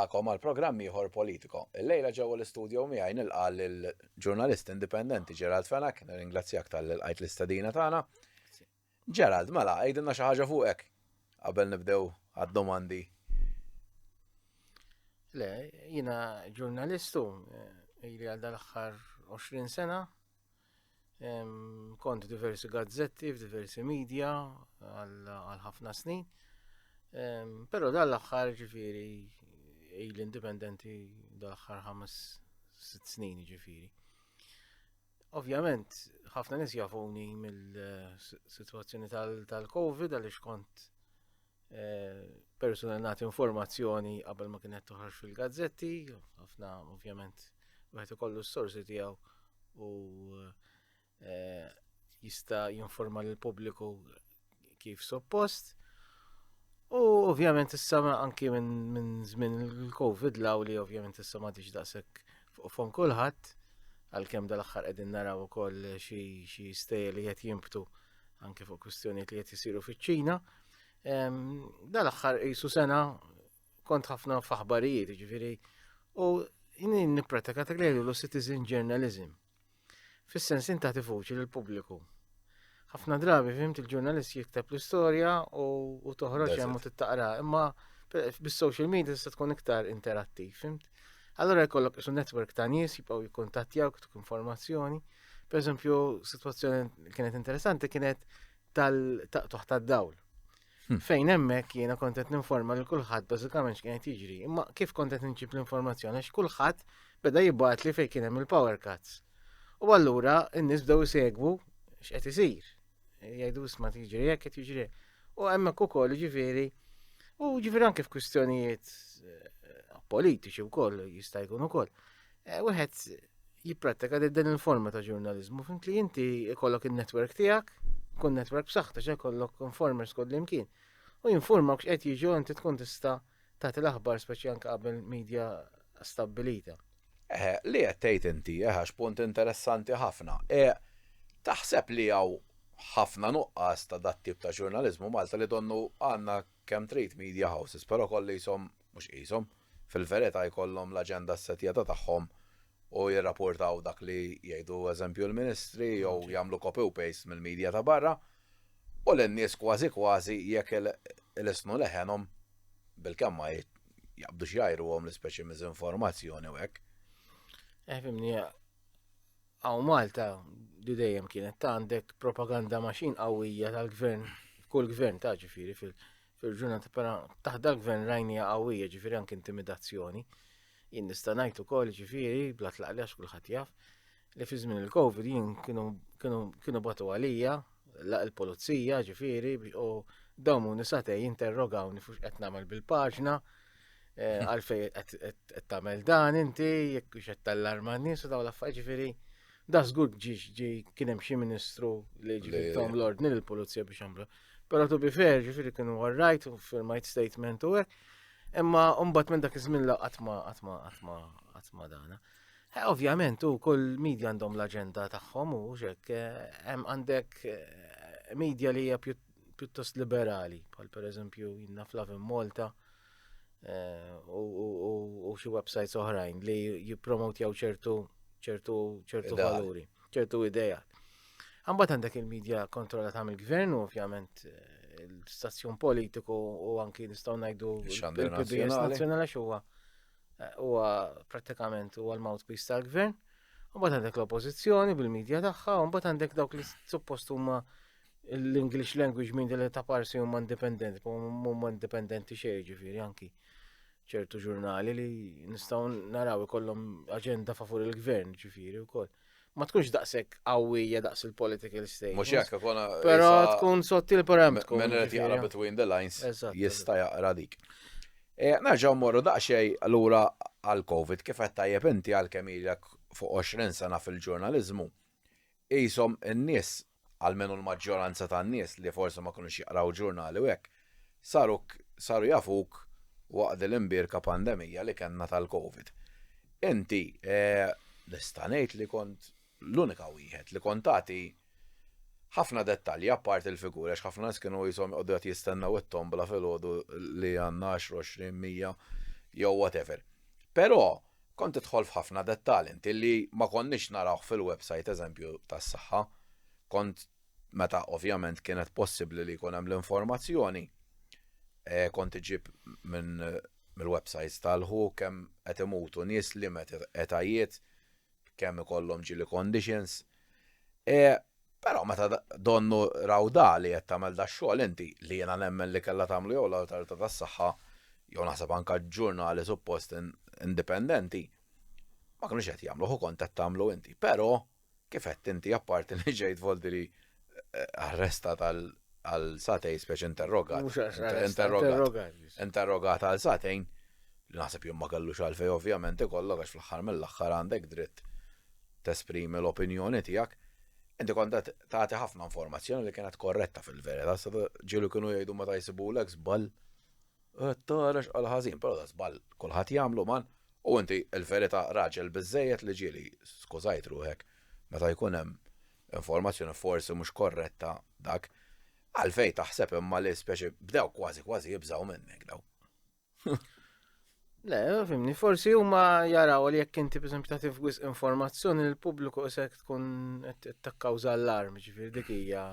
Nilqagħkom għal programm ieħor Politico. Illejla ġewwa l-istudio miegħi nilqa' lill-ġurnalist indipendenti Gerald Fenech, nirringrazzjak talli lqajt l-istedina tagħna. Gerald, mela, għidilna xi ħaġa fuqek qabel nibdew għad-domandi. Le, jiena ġurnalistu, eh, ili għal dal-aħħar 20 sena, Kont diversi gazzetti, f'diversi media għal ħafna snin. Però dal-aħħar ġifieri il-indipendenti dal-aħħar 5-6 snin ġifieri. Ovvjament, ħafna nies jafuni mill-sitwazzjoni tal-Covid għaliex kont eh, persuna nagħti informazzjoni qabel ma kienet toħroġ fil-gazzetti, ħafna ovvjament wieħed ikollu s-sorsi tiegħu u eh, jista' jinforma lill pubbliku kif suppost. U ovvjament issa anki minn żmien il-Covid law li ovvjament issa ma daqshekk fuq fon kulħadd għalkemm dal-aħħar qegħdin naraw ukoll xi stejjer li qed jinbtu anke fuq kwistjonijiet li qed isiru fiċ-Ċina. Dal-aħħar qisu sena kont ħafna f'aħbarijiet, ġifieri, u jien nippratika dak li jgħidulu citizen journalism. Fis-sens inti tagħti vuċi lill-pubbliku. Ħafna drabi fimt il-ġurnalist jikteb l-istorja u toħroġ hemm u tittaqra, imma bis-social media tista' tkun iktar interattiv, fimt? Allora jkollok isu network ta' nies jibqgħu jikkuntattjaw tuk informazzjoni. Per eżempju, situazzjoni li kienet interessanti kienet tal-taqtuħ tad-dawl. Hmm. Fejn hemmhekk jiena kont qed ninforma lil kulħadd bażikament x'kien qed jiġri. Imma kif kont qed inġib l-informazzjoni għax kulħadd beda jibgħat li fejn kien hemm il-power cuts. U allura n-nies bdew isegwu x'qed isir. Jgħidu isma' tiġri hekk qed jiġri. U hemmhekk ukoll ġifieri u ġifieri anke f'kwistjonijiet eh, politiċi wkoll jista' jkun ukoll. Eh, wieħed jipprattika din il-forma ta' ġurnaliżmu, fint li inti ikollok il-network tiegħek, kun network b'saħħtu xa jkollok informers kull imkien. U jinformak x'qed jiġu inti tkun tista' tagħti l-aħbar speċi anke qabel media stabbilita. Eh, li qed tgħid inti, eh, għax punt interessanti ħafna. E, taħseb li hawn ħafna nuqqas ta' dat tip ta' ġurnaliżmu Malta li donnu għandna kemm trid media houses, però kolli jisom mhux qishom, fil-verità jkollhom l-aġenda ssetjata tagħhom u jirrapportaw dak li jgħidu eżempju l-ministri jew jagħmlu copy u paste mill-media ta' barra u lin-nies kważi kważi jekk ilissnu leħenhom bilkemm ma jaqbdux jgħajruhom l-ispeċi miżinformazzjoni u hekk. Eh, fimni, Hawn Malta di dejjem kienet ta' għandek propaganda machine qawwija tal-gvern, kull gvern ta' ġifieri fil-ġurnata però taħt dal-gvern rajnija qawwija ġifieri anke intimidazzjoni. Jien nista' ngħid ukoll ġifieri bla tlaqli għax kulħadd jaf li fi żmien il-Covid jien kienu kienu kienu batu għalija laq il-pulizija ġifieri u dawn nisatej jinterrogawni fuq qed nagħmel bil-paġna Eh, għalfej qed tagħmel dan inti, jekk hux qed tallarma n-nies u dawn l-affarijiet ġifieri da żgur ġi ġi kien hemm xi ministru li ġifieri tom l-ordni lill-pulizija biex jagħmlu. Però to be fair, ġifieri kienu all right u firmajt statement u hekk. Imma mbagħad minn dak iż-żmien la qatt ma qatt ma qatt ma qatt ma dana. Eh, ovvjament, u kull media għandhom l-aġenda tagħhom u xek, eh, hemm għandek media li hija pjuttost liberali, bħal pereżempju jinna Flavin Malta, Eh, u xi websites oħrajn li jippromotjaw ċertu ċertu ċertu valuri, ċertu idejat. Imbagħad għandek il-medja kontrollata mill-gvern u ovvjament eh, l-stazzjon politiku u anki nistgħu ngħidu il-PBS nazzjonali għax huwa eh, huwa prattikament huwa l-mouthpiece tal-gvern. Imbagħad għandek l-oppożizzjoni bil-medja tagħha, u mbagħad għandek dawk li suppost huma l-English language media li ta' parsi huma indipendenti, huma indipendenti xejn ġifieri anki ċertu ġurnali li nistgħu naraw ikollhom aġenda favur il-gvern ġifieri wkoll. Ma tkunx daqshekk qawwija daqs il-political state. Mhux hekk ikun Però tkun sottil però hemm tkun. Min irid jaqra between the lines jista' jaqra dik. E, nerġgħu mmorru daqsxejn lura għall-Covid kif qed tajjeb inti għalkemm ilek fuq 20 sena fil-ġurnaliżmu. Qishom in-nies, almenu l-maġġoranza tan-nies li forsi ma kinux jaqraw ġurnali u hekk, saru saru jafuk waqt din l-imbierka pandemija li kellna tal-Covid. Inti, nista' ngħid li kont l-unika wieħed li kont tagħti ħafna dettalji apparti l-figuri għax ħafna nies kienu qishom joqogħdu qed jistennew it-tombla filgħodu li għandna 10, 20, 100. jew whatever. Però kont tidħol f'ħafna dettal inti li ma konniex narawh fil-website eżempju tas-saħħa. Kont meta ovvjament kienet possibbli li jkun hemm l-informazzjoni, eh, kont iġib minn mill-websites tal-ħu kemm qed imutu nies li met etajiet, kemm ikollhom ġieli conditions. E, però meta donnu raw da li qed tagħmel da xogħol inti li jiena nemmen li kellha tagħmlu jew l-awtorità tas-saħħa jew naħseb anke ġurnali suppost indipendenti, ma kinux qed jagħmlu, hu kont qed tagħmlu inti. Però Kif għedt inti, apparti li ġejt voldiri arrestat għal sagħtejn speċi interrogat. Interrogat. Interrogat għal sagħtejn, li naħseb jien ma kellux għalfejn ovvjament ikollok għax fl-aħħar mill-aħħar għandek dritt tesprimi l-opinjoni tiegħek. Inti kont qed tagħti ħafna informazzjoni li kienet korretta fil-verità, ġieli kienu jgħidu meta jsibulek żball Tara x'qal ħażin, però da żball kulħadd jagħmlu man. U inti il-verità raġel biżejjed li ġieli skużajt ruħek meta jkun hemm informazzjoni forsi mhux korretta dak. Għalfejn taħseb imma li speċi bdew kważi kważi jibżgħu minnek daw. Le, fimni, forsi huma jaraw li jekk inti pereżempju tagħti wisq informazzjoni lill-pubbliku isek tkun qed takkawża allarm, ġifieri dik hija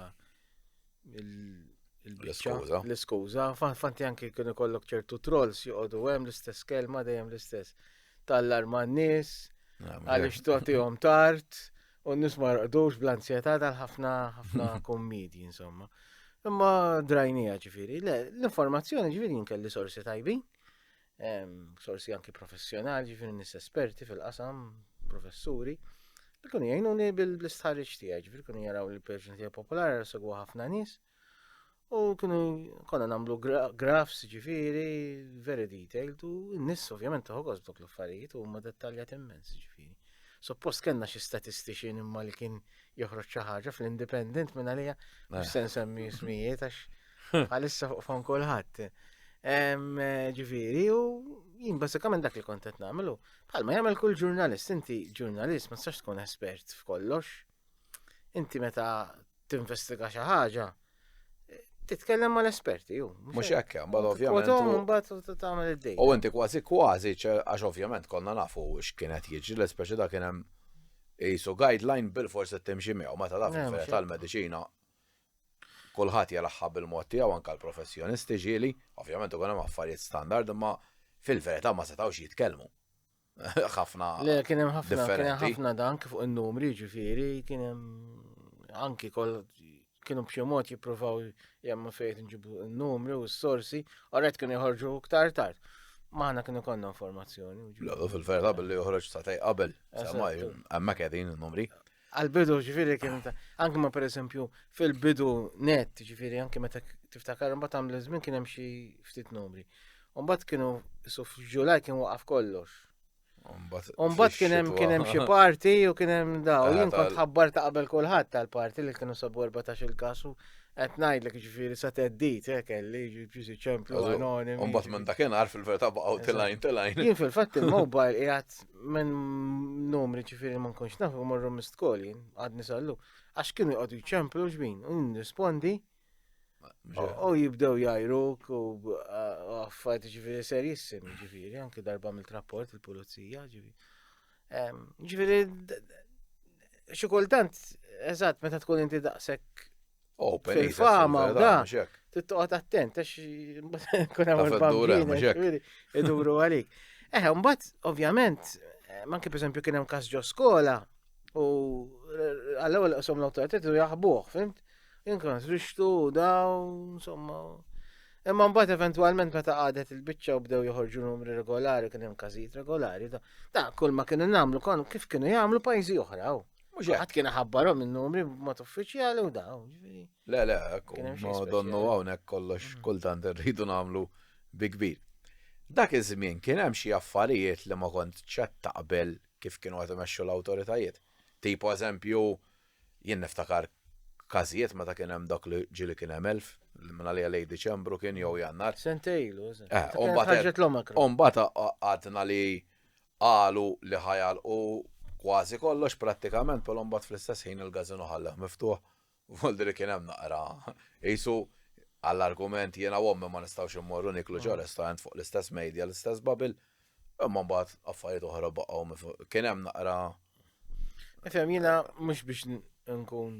l-iskuża. L-iskuża, fanti anki kienu kollok ċertu trolls joqogħdu hemm l-istess kelma dejjem l-istess. Tallarma n-nies, għaliex tagħtihom tard, u n-nies ma rqdux bl-ansjetà tal-ħafna ħafna kommedji insomma. Imma drajnija ġifieri, le, l-informazzjoni ġifieri jinkelli sorsi tajbin, sorsi anki professjonali, ġifieri nies esperti fil-qasam, professuri, li kienu jgħinuni bil-istħarriġ tiegħi, ġifieri kienu jaraw li l-paġna tiegħi popolari segwu ħafna nies. U kienu konna nagħmlu graphs ġifieri very detailed u n-nies ovvjament taħu gost dok l-affarijiet u huma dettaljat immens ġifieri. Suppost kellna xi statistician imma li kien joħroġ xi ħaġa fl-Independent minn għalija mhux se nsemmi ismijiet għax bħalissa fuq fon kulħadd. Ġifieri u jien bażikament dak li kont qed nagħmlu. Bħalma jagħmel kull ġurnalist, inti ġurnalist ma tistax tkun espert f'kollox. Inti meta tinvestiga xi ħaġa, titkellem mal-esperti ju. Mhux hekk, mbagħad ovvjament. Mbagħad tagħmel id-dejn. U inti kważi kważi għax ovvjament konna nafu x'kien qed jiġri, l-ispeċi da kien hemm qisu guideline bil-forsi timxi miegħu meta taf tal-mediċina kulħadd jaraha bil-mod tiegħu anke l-professjonisti ġieli, ovvjament ukoll hemm affarijiet standard imma fil-verità ma setgħux jitkellmu. ħafna. Le, kien hemm ħafna, kien hemm ħafna dan kif fuq in-numri, ġifieri, kien hemm anki kol kienu b'xi mod jippruvaw jemmu fejn nġibu n-numri u s-sorsi, għarret kienu joħorġu iktar tard. Maħna kienu konna informazzjoni. Le, fil-verità billi joħroġ satej qabel, semma hemmhekk qegħdin in-numri. Għal-bidu ġifiri kien anke ma pereżempju fil-bidu net, ġifiri anke meta tiftakar mbagħad għamlu żmien kien hemm xi ftit numri. Mbagħad kienu su f'Ġulaj kien waqaf kollox. Mbagħad kien hemm kien hemm xi parti u kien hemm daw. Jien kont ħabbar ta' qabel kulħadd tal-parti li kienu sabu 14 il-każ u qed ngħidlek ġifieri sa teddit eh, kelli ġifieri ċemplu anonimi. Mbagħad minn dakinhar fil-verità baqgħu tilajn tilajn. Jien fil-fatt il-mobile qiegħed minn numri ġifieri ma nkunx naf u morru missed call jien għadni sallu. Għax kienu jqogħdu jċemplu xbin u nirrispondi u jibdew jajruk u affarijiet ġifieri serjissimi ġifieri anke darba mill-trapport il-pulizija ġifieri. Ġifieri xi kultant eżatt meta tkun inti daqshekk Open, fil-fama u da. Tittoqgħod attent għax kun hemm il-bambini iduru għalik. Eh, mbagħad ovvjament, eh, manki pereżempju kien hemm każ ġo skola u għall-ewwel qishom l-awtoritajiet u jaħbuh, fimt? Jien kont rixtu daw, insomma. Imma mbagħad eventwalment meta qagħdet il-biċċa u bdew joħorġu numri regolari, kien hemm każijiet regolari, da kull ma kienu nagħmlu kon kif kienu jagħmlu pajjiżi oħra. Mhux hekk. Ħadd kien ħabbarhom in-numri b'mod uffiċjali u daw. Le, le, ekku, ma donnu hawnhekk kollox mm. kultant irridu nagħmlu bi kbir. Dak iż-żmien kien hemm xi affarijiet li ma kont ċett taqbel kif kienu qed imexxu l-awtoritajiet. Tipo eżempju, jien niftakar każijiet meta kien hemm dak li ġieli kien hemm 1000, minn għalija lej Diċembru kien jew Jannar. Sentejlu, eh, Umbagħad għadna li Qalu li ħa jagħlqu kważi kollox prattikament, però mbagħad fl-istess ħin il-gażinu ħalleh miftuħ, vuol dire kien hemm naqra qisu għall-argument jiena u ommi ma nistgħux immorru nieklu ġo restaurant fuq l-istess media, l-istess bubble. Imma mbagħad affarijiet oħra baqgħu kien hemm naqra. Ifhem jiena mhux biex nkun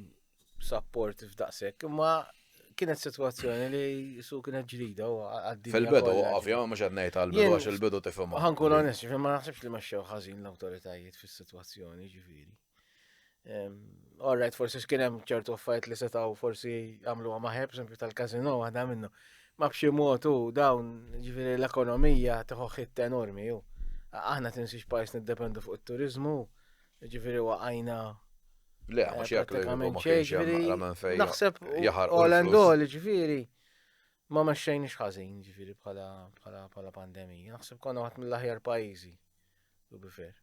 supportive daqshekk, imma kienet sitwazzjoni li su kienet ġdida u għaddi. Fil-bidu, ovvjament mhux qed ngħid għall-bidu għax il-bidu tifhimha. Ħankun onest, ma naħsibx li mexxew ħażin l-awtoritajiet fis-sitwazzjoni ġifieri. All right, forsi x'kien hemm ċertu affarijiet li setgħu forsi għamlu maħeb, esempio tal-kazino waħda minnu. Ma b'xi mod u dawn ġifieri l-ekonomija tieħu ħitt enormi u aħna tinsiex pajjiż niddependu fuq it-turiżmu, ġifieri waqajna Le, eh, mhux jekk li ma kienx hemm fejn. Naħseb all and all, ġifieri ma mexxejniex ħażin ġifieri bħala bħala bħala pandemija. Naħseb konna waħd mill-aħjar pajjiżi. To be fair.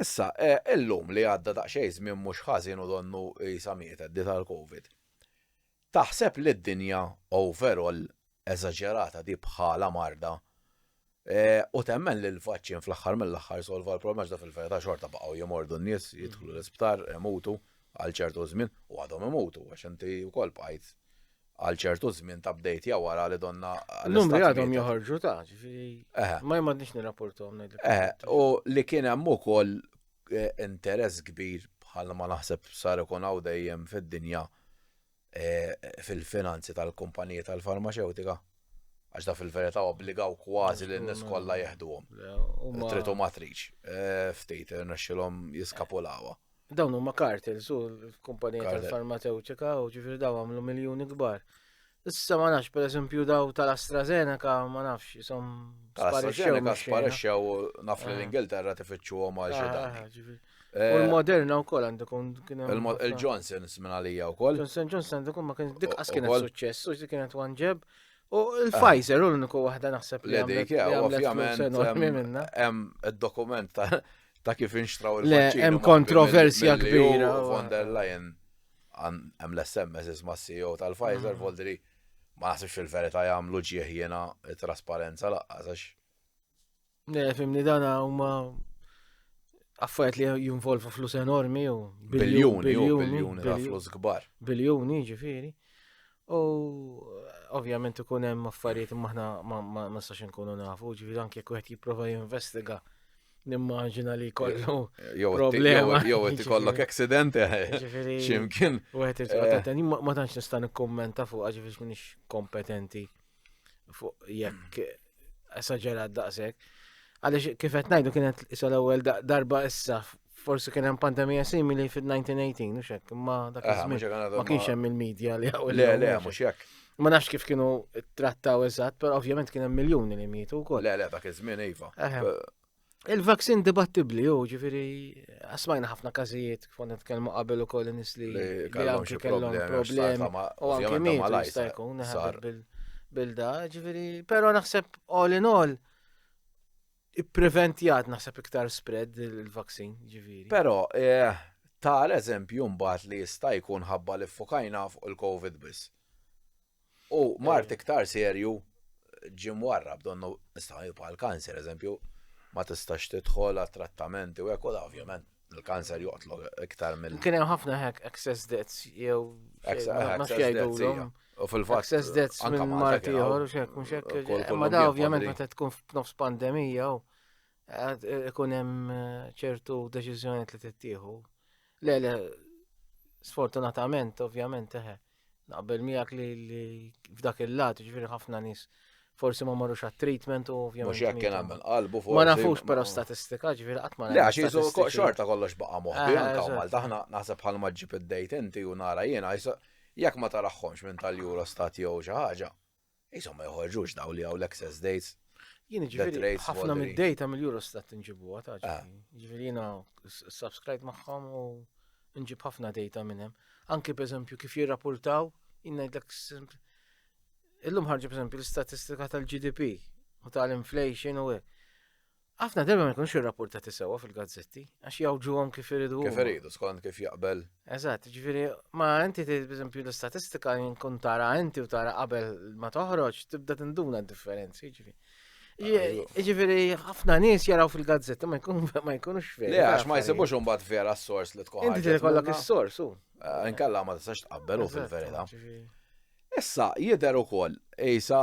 Issa, eh, illum li għadda daqsxejn żmien mhux ħażin u donnu jisa mietet di tal-Covid. Taħseb li d-dinja overall eżaġerata di bħala marda eh, u temmen li l-vaċċin fl-aħħar mill-aħħar solva l-problema da fil-verità xorta baqgħu jimordu n-nies jidħlu l-isptar, imutu għal ċertu żmien u għadhom imutu għax inti wkoll bqajt għal ċertu żmien ta' bdejt jew wara li donna. Numri għadhom joħorġu ta' ġifieri. Ma jmadniex nirrapportuhom ngħidlek. U li kien hemm ukoll eh, interess kbir bħal ma naħseb sar ikun hawn dejjem fid-dinja eh, fil-finanzi tal-kumpaniji tal-farmaċewtika. Għax da fil-verità obbligaw kważi li n-nies kollha jeħduhom. Trid u ma tridx. Eh, ftit irnexxilhom jiskapulawha. Dawn huma kartels u l-kumpanija tal-farmaceutika u ġifieri dawn għamlu miljuni kbar. Issa ma nafx, per eżempju, daw tal-AstraZeneca, ma nafx, jisom. Tal-AstraZeneca sparixxew naf li eh. l-Ingilterra tifittxuhom għal xi eh, danni. Eh, u l-Moderna wkoll għandu kun kien Il-Johnson's minn għalija wkoll. Johnson Johnson għandu kun ma kien dik qas kienet suċċess, u kienet one jab. U l-Pfizer u l-uniku waħda naħseb li għamlet. Ovvjament, hemm id-dokument ta' ta' kif inxtraw il-vaċċini. Hemm kontroversja kbira. Von der Leyen hemm l-SMS ma' CEO tal-Pfizer, mm. Voldri ma naħsibx fil-verità jagħmlu ġieħ jiena trasparenza laqqas għax. Ne, fimni dana huma affarijiet li jinvolvu flus enormi u biljuni, biljuni ta' flus kbar. Biljuni, ġifieri. U ovvjament ikun hemm affarijiet imma aħna ma nistax inkunu nafu, ġifieri anke jekk wieħed jipprova jinvestiga nimmaġina li jkollu problema. Jew qed ikollok accident eh, x'imkien. Wieħed irid joqgħod eh. ma tantx nista' nikkummenta fuq ġifieri m'iniex kompetenti fuq jekk esaġerat daqshekk. Għaliex kif qed ngħidu kienet isa l-ewwel darba issa forsi kien hemm pandemija simili fil-1918, mhux hekk, imma dak eh, iż-żmien ma kienx hemm il-medja li hawn. Le, le, mhux hekk. Ma nafx kif kienu trattaw eżatt, però ovvjament kien hemm miljuni li mietu wkoll. Le, le, dak iż-żmien iva. Il-vaksin dibattibli, u ġifiri, smajna ħafna każijiet, kif konna nitkellmu qabel ukoll nies li kellhom xi problemi, u anke mietu jista' jkun bil-da, ġifiri, però naħseb all in all, ippreventjat naħseb iktar spread il-vaksin, ġifiri. Però, eh, ta' l-eżempju mbagħad li jista' jkun ħabba li ffukajna fuq il-COVID biss. U mard iktar serju ġie mwarrab donnu nista' ngħidu bħal kanser eżempju ma tistax tidħol għat trattamenti u hekk u ovvjament il-kanser joqtlok iktar mill. Kien hemm ħafna hekk excess deaths jew ma jgħidulhom. U fil-fatt excess deaths minn mard ieħor u xek mhux hekk. Ma da ovvjament meta tkun f'nofs pandemija u ikun hemm eh, ċertu deċiżjonijiet li tittieħu. Le, le, sfortunatament, ovvjament, eħe. Naqbel miegħek li f'dak il-lat, ġifieri ħafna nies forsi ma marrux għat-treatment u ovvjament. Mhux hekk kien hemm qalbu forsi. Ma nafux però statistika, ġifieri qatt ma Le, għax jisu xorta kollox baqa' moħbi eh, anke Malta aħna naħseb bħal ma ġġib id-dejt inti u nara jiena jekk ma taraħħomx minn tal-Eurostat jew xi ħaġa. Isom ma joħorġux daw li hawn l-access dates. Jien ġifieri ħafna mid-data mill-Eurostat nġibuha ta' ah. ġifieri jiena subscribe magħhom u nġib ħafna data minn hemm. Anki pereżempju kif jirrapportaw, jien ngħidlek illum ħarġu pereżempju l-istatistika tal-GDP u tal-inflation u hekk. Ħafna drabi ma jkunux irrapportati sewwa fil-gazzetti, għax jgħawġuhom kif iridu. Kif iridu, skont kif jaqbel. Eżatt, ġifieri, ma inti pereżempju l-istatistika nkun tara inti u tara qabel ma toħroġ, tibda tinduna d-differenzi, ġifieri. Ġifieri ħafna nies jaraw fil-gazzetti ma jkun ma jkunux vera. Le, għax ma jsibux imbagħad vera s-sors li tkun. Inti tkollok is-sors, u. Eh, inkella ma tistax tqabbel u fil-verità. Issa jidher ukoll isa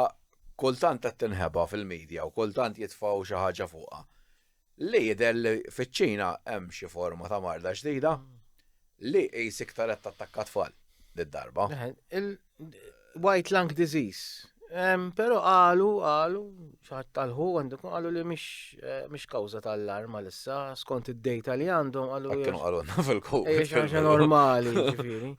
kultant qed tinħeba fil-media u kultant jitfgħu xi ħaġa fuqha. Li jidher li fiċ-Ċina hemm xi forma ta' marda ġdida li qis iktar qed tattakka tfal did-darba. Il-white lung disease. Però qalu, qalu, xaħat tal-ħu għandu qalu li mhix eh, kawża tal-allarm għalissa, skont id-data li għandhom qalu. Kienu qalulna fil-COVID. Ejja, xi normali, ġifieri.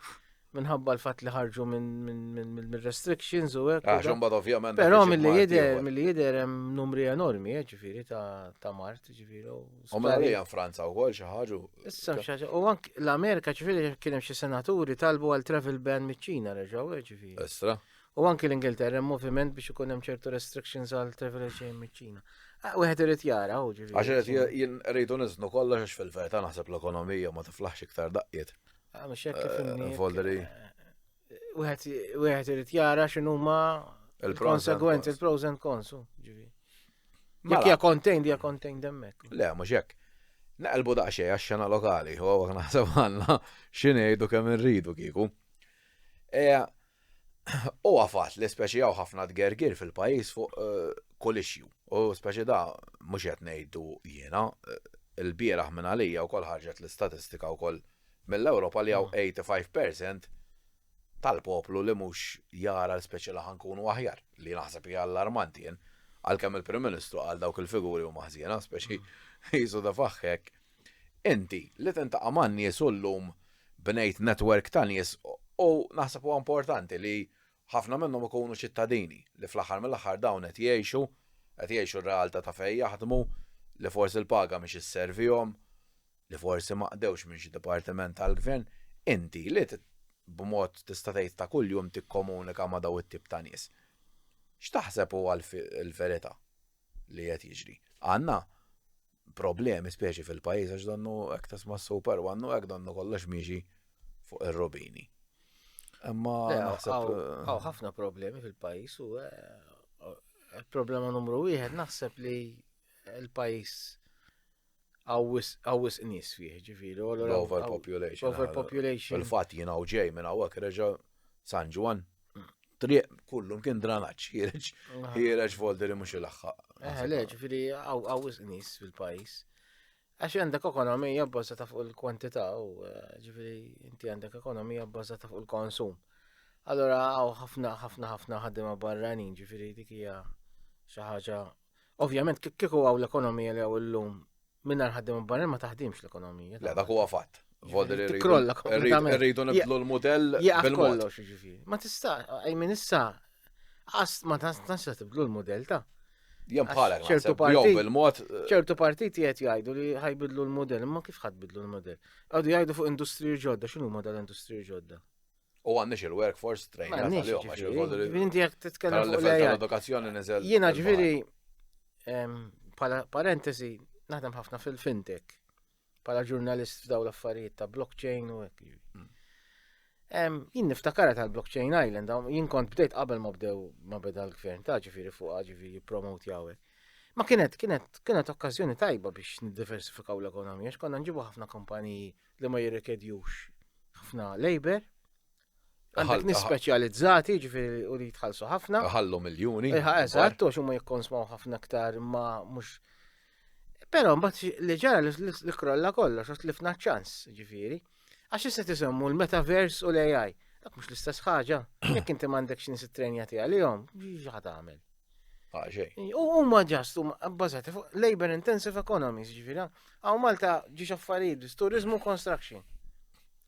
Minħabba l-fatt li ħarġu minn restrictions u hekk. Għax imbagħad ovvjament. Però milli jidher, milli jidher hemm numri enormi, eh, ġifieri ta' mart, ġifieri. U mela li hemm Franza wkoll xi ħaġa. Issa xi ħaġa. U anke l-Amerika ġifieri kien hemm xi senaturi talbu għal travel ban miċ-Ċina reġgħu, eh, ġifieri. Istra. U anke l-Ingilterra hemm moviment biex ikun hemm ċertu restrictions għal travel ġejjin miċ-Ċina. Ah, wieħed irid jara, u ġifieri. Għax irid jien rridu niżnu kollox għax fil-verità naħseb l-ekonomija ma tiflaħx iktar daqqiet. Ah, mhux hekk kif eh, inni. Volderi. Eh, wieħed irid jara x'inhuma il-konsegwenzi, il-pros and cons, ġifieri. Jekk mela. hija contained, hija contained hemmhekk. Le, mhux hekk. Naqilbu daqsxejn għax-xena lokali, u hawn naħseb għandna xi ngħidu kemm irridu kieku. E, huwa fatt li speċi hawn ħafna tgergir fil-pajjiż fuq eh, kull issue. U speċi da mhux qed ngħidu jiena, eh, il-bieraħ minn għalija wkoll ħarġet l-istatistika wkoll mill-Ewropa li hawn 85% tal-poplu li mhux jara l-speċi li ħankunu aħjar, li naħseb hija allarmanti jien, għalkemm il-Prim Ministru qal dawk il-figuri huma ħżiena, speċi jisu da faħħek. Inti li tintaqa' man-nies u llum bnejt network ta' nies u naħseb huwa importanti li ħafna minnhom ikunu ċittadini li fl-aħħar mill-aħħar dawn qed jgħixu, qed jgħixu r-realtà ta' fejn jaħdmu, li forsi l-paga mhix isservihom, li forsi ma qdewx minn xi dipartiment tal-gvern, inti li b'mod tista' tgħid ta' kuljum tikkomunika ma' dawn it-tip ta' nies. X'taħseb huwa l-verità li qed jiġri? Għandna problemi speċi fil-pajjiż għax donnu hekk tisma' super one u hekk donnu kollox miexi fuq ir-rubini. Imma naħseb. Eh, hawn ħafna problemi fil-pajjiż u eh, il-problema numru wieħed naħseb li l-pajjiż għawis nies fih, ġifieri. Overpopulation. Overpopulation. Fil-fatt jien hawn ġej minn hawnhekk reġa' San Ġwan triq kullum kien dranaċ, ħireġ, ħireġ volderi mhux ilaħħaq. Eh, le, ġifieri hawn nies fil-pajjiż. Għax għandek ekonomija bbażata fuq il-kwantità u eh, ġifieri inti għandek ekonomija bbażata fuq il-konsum. Allora hawn ħafna ħafna ħafna ħaddiema barranin, ġifieri dik hija xi ħaġa Ovvjament, kieku għaw l-ekonomija li għaw illum minnar ħaddim barra ma taħdimx l-ekonomija. Le, dak huwa fatt. Volderi Tikrolla kompletament. Irridu nibdlu l-modell bil-mod. kollox, ġifieri. Ma tista' għaj minn issa għas ma tistax tibdlu l-modell ta' Jem bħalek, ċertu partit. bil-mod. Eh, ċertu partiti qed jgħidu li ħajbidlu l-modell, imma kif ħadbidlu l-modell? Għadu jgħidu fuq industriji ġodda, x'inhu ma dal-industriji ġodda? U għandix il-workforce trainer tal-jom, għax il-vodri. Inti jek titkellem fuq l-edukazzjoni nizel. Jiena ġifieri bħala parentesi naħdem ħafna fil-fintech bħala ġurnalist f'daw l-affarijiet ta' blockchain u hekk. Mm. Jien niftakara tal-blockchain Island, jien kont bdejt qabel ma bdew ma beda l-gvern ta' ġifieri fuq ġifieri jippromotjaw hekk. Ma kienet kienet kienet okkażjoni tajba biex niddiversifikaw l-ekonomija, x'konna nġibu ħafna kumpaniji li ma jirrikedjux ħafna labor. Għandek nies speċjalizzati, ġifieri u li jitħallsu ħafna. Ħallu miljuni. Eżatt, għax huma jikkonsmaw ħafna aktar ma mhux. Però mbagħad li ġara li krolla kollox, għax tlifna ċans, ġifieri. Għax issa tisemmu l-metaverse u l-AI. Dak mhux l-istess ħaġa. Jekk inti m'għandekx nies ittrenjati għalihom, x'ħa tagħmel? Ah, xejn. U huma ġast huma bbażati fuq labor intensive economies, ġifieri. Hawn Malta ġiex affarijiet biss, turizmu construction.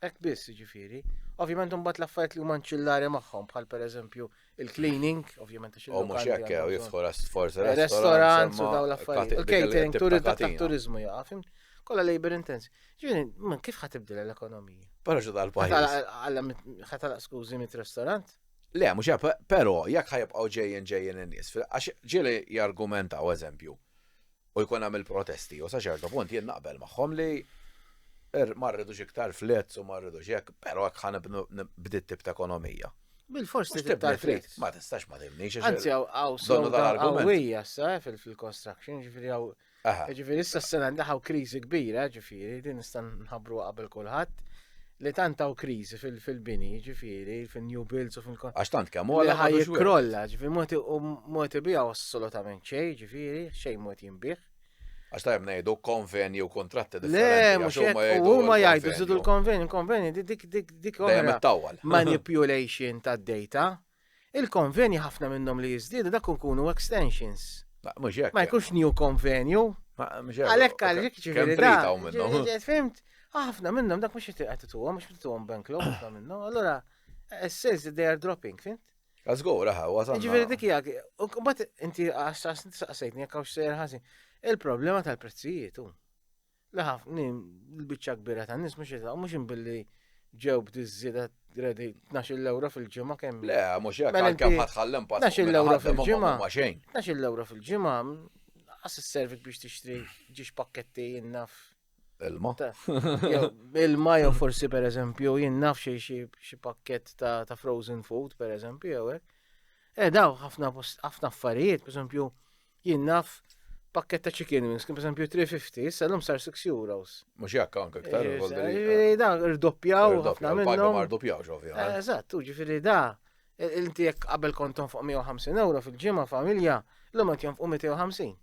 Hekk biss, ġifieri. Ovvjament imbagħad l-affarijiet li huma nċillari magħhom bħal pereżempju il-cleaning, ovvjament għax U mhux hekk jew jiftħu forsi restaurants u dawn l-affarijiet. Il-catering, turizmu jaqa' fim? Kollha labor intensive. Ġifieri, man kif ħa tibdel l-ekonomija? Però xi dal-pajjiż. Ħa skużi mit-restaurant? Le, mhux hekk, però jekk ħajibqgħu ġejjin ġejjin in-nies, għax ġieli jargumentaw eżempju u jkun hemm il-protesti u sa ċertu punt jien naqbel magħhom li ma rridux iktar flets u ma rridux hekk, però hekk ħa nibnu b'dit tip ta' ekonomija. Bil-fors trid tibni trid, ma tistax ma tibnix. Anzi hawn slowdown qawwija issa eh, fil-construction, ġifieri hawn Ġifieri issa s-sena ndaħaw kriżi kbira, ġifieri din nista' nħabbru qabel kulħadd li tant hawn kriżi fil-bini, ġifieri fil-new builds u fil Għax tant kemm huwa ħaj jikkrolla, ġifieri mod u mod ibiegħu assolutament xejn, ġifieri xejn mod jinbih. Għax tajjeb ngħidu konvenji u kontratti differenti. Le, mhux hekk, u huma jgħidu żidu l-konvenju, konvenji dik dik dik oħra. Tawwal. Manipulation tad-data. Il-konvenji ħafna minnhom li jiżdiedu dak ikunu extensions. Mhux hekk. Ma jkunx new konvenju. Għalhekk għalhekk ġifieri da. Fimt? Ħafna minnhom dak mhux qed tuhom, mhux tuhom bank loan ħafna minnhom. Allura, sales they are dropping, fimt? Żgur, aha, wasalna. Ġifieri dik hija, u mbagħad inti għax saqsejtni jekk hawnx sejjer ħażin. Il-problema tal-prezzijiet hu. Li ħafna l-biċċa kbira tan-nies mhux jitgħu mhux imbilli ġew b'diżżieda ready 12 euro fil-ġimgħa kemm. Le, mhux hekk mela għalkemm ħadd ħallem pass. 12 euro fil-ġimgħa. Ma xejn. 12 euro fil-ġimgħa għas servik biex tixtri ġiex pakketti jinnaf. Ilma. Ilma jew forsi per eżempju jien naf xi xi pakkett ta' frozen food per eżempju jew hekk. Eh daw ħafna ħafna affarijiet, per eżempju jien naf pakkett ta' chicken wings kien per eżempju 350, issa llum sar 6 euros. Mhux jekk anke iktar. Eh, da irdoppjaw ħafna minnhom. Ma rdoppjawx ovvjament. Eh, eżatt, ġifieri da inti jekk qabel kontom fuq 150 euro fil-ġimgħa familja, llum qed jonfqu 250.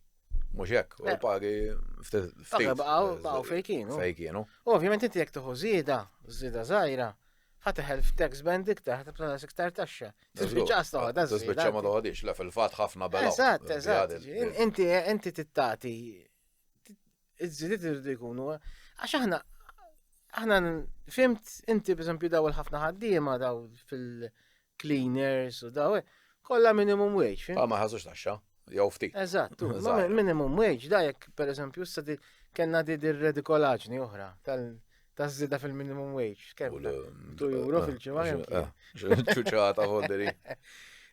Mhux hekk, u l-pagi ftit. Baqgħu baqgħu fejn kienu. Fejn kienu. U ovvjament inti jekk tieħu żieda, żieda żgħira, ħa teħel f'tax band iktar, ħa tibqa' iktar taxxa. Tispiċċa toħodha. Tispiċċa ma toħodix, le fil-fatt ħafna bela. Eżatt, eżatt. Inti inti tittati iż-żidiet irridu jkunu għax aħna aħna fimt inti b'eżempju daw il-ħafna ħaddiema daw fil- cleaners u daw, kollha minimum wage. Ah, ma ħasux taxxa, jew ftit. Eżatt, minimum wage, da jekk pereżempju issa kellna di redikolaġni oħra tal taż-żieda fil-minimum wage. Kemm? 2 euro eh, fil-ġimgħa eh, Ċuċata ħodderi.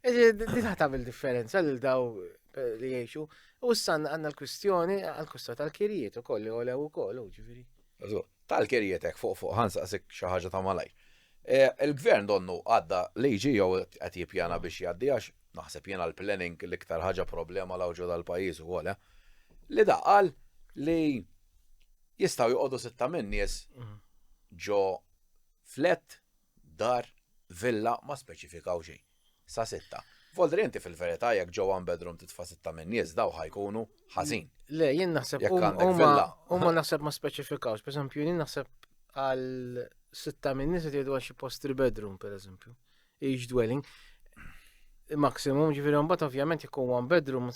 Di tagħmel differenza lil daw eh, li jgħixu. U issa għandna l-kwistjoni għall-kwistjoni tal-kirijiet ukoll li għolew ukoll, ġifieri. Tal-kirjiet hekk fuq fuq ħansaqsik xi ħaġa ta' malajr. E, il-gvern donnu għadda liġi jew qed jippjana biex jgħaddi għax naħseb jiena l-planning l-iktar ħaġa problema l ġo dal-pajjiż ukoll, eh? Li da qal li jistgħu joqogħdu sitta minn nies mhm. ġo flet, dar, villa ma speċifikaw xejn. Sa sitta. Voldri inti fil-verità jekk ġo one bedroom titfa' sitta minn nies daw ħajkunu ħażin. Le, jien naħseb huma huma naħseb ma speċifikawx. Per eżempju, jien naħseb għal sitta minn nies qed jgħidu għal xi post three bedroom per eżempju. Each dwelling. Maximum, ġifieri mbagħad ovvjament jekk one bedroom.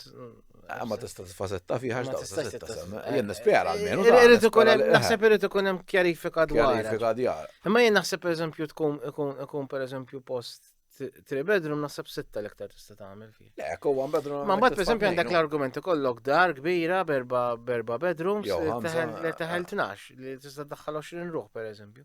Ah, ma tista' titfa' setta fiha għax daw sitta semma. Jien nispera almenu. Irid ikun hemm naħseb irid ikun hemm kjarifika dwar. Kjarifika dwar. Imma jien naħseb pereżempju tkun ikun pereżempju post Three bedroom naħseb sitta l-iktar tista' tagħmel fih. Le, ekku one bedroom. Ma mbagħad pereżempju għandek l-argument ikollok dar kbira berba berba bedrooms li teħel 12 li tista' tdaħħal 20 ruħ pereżempju.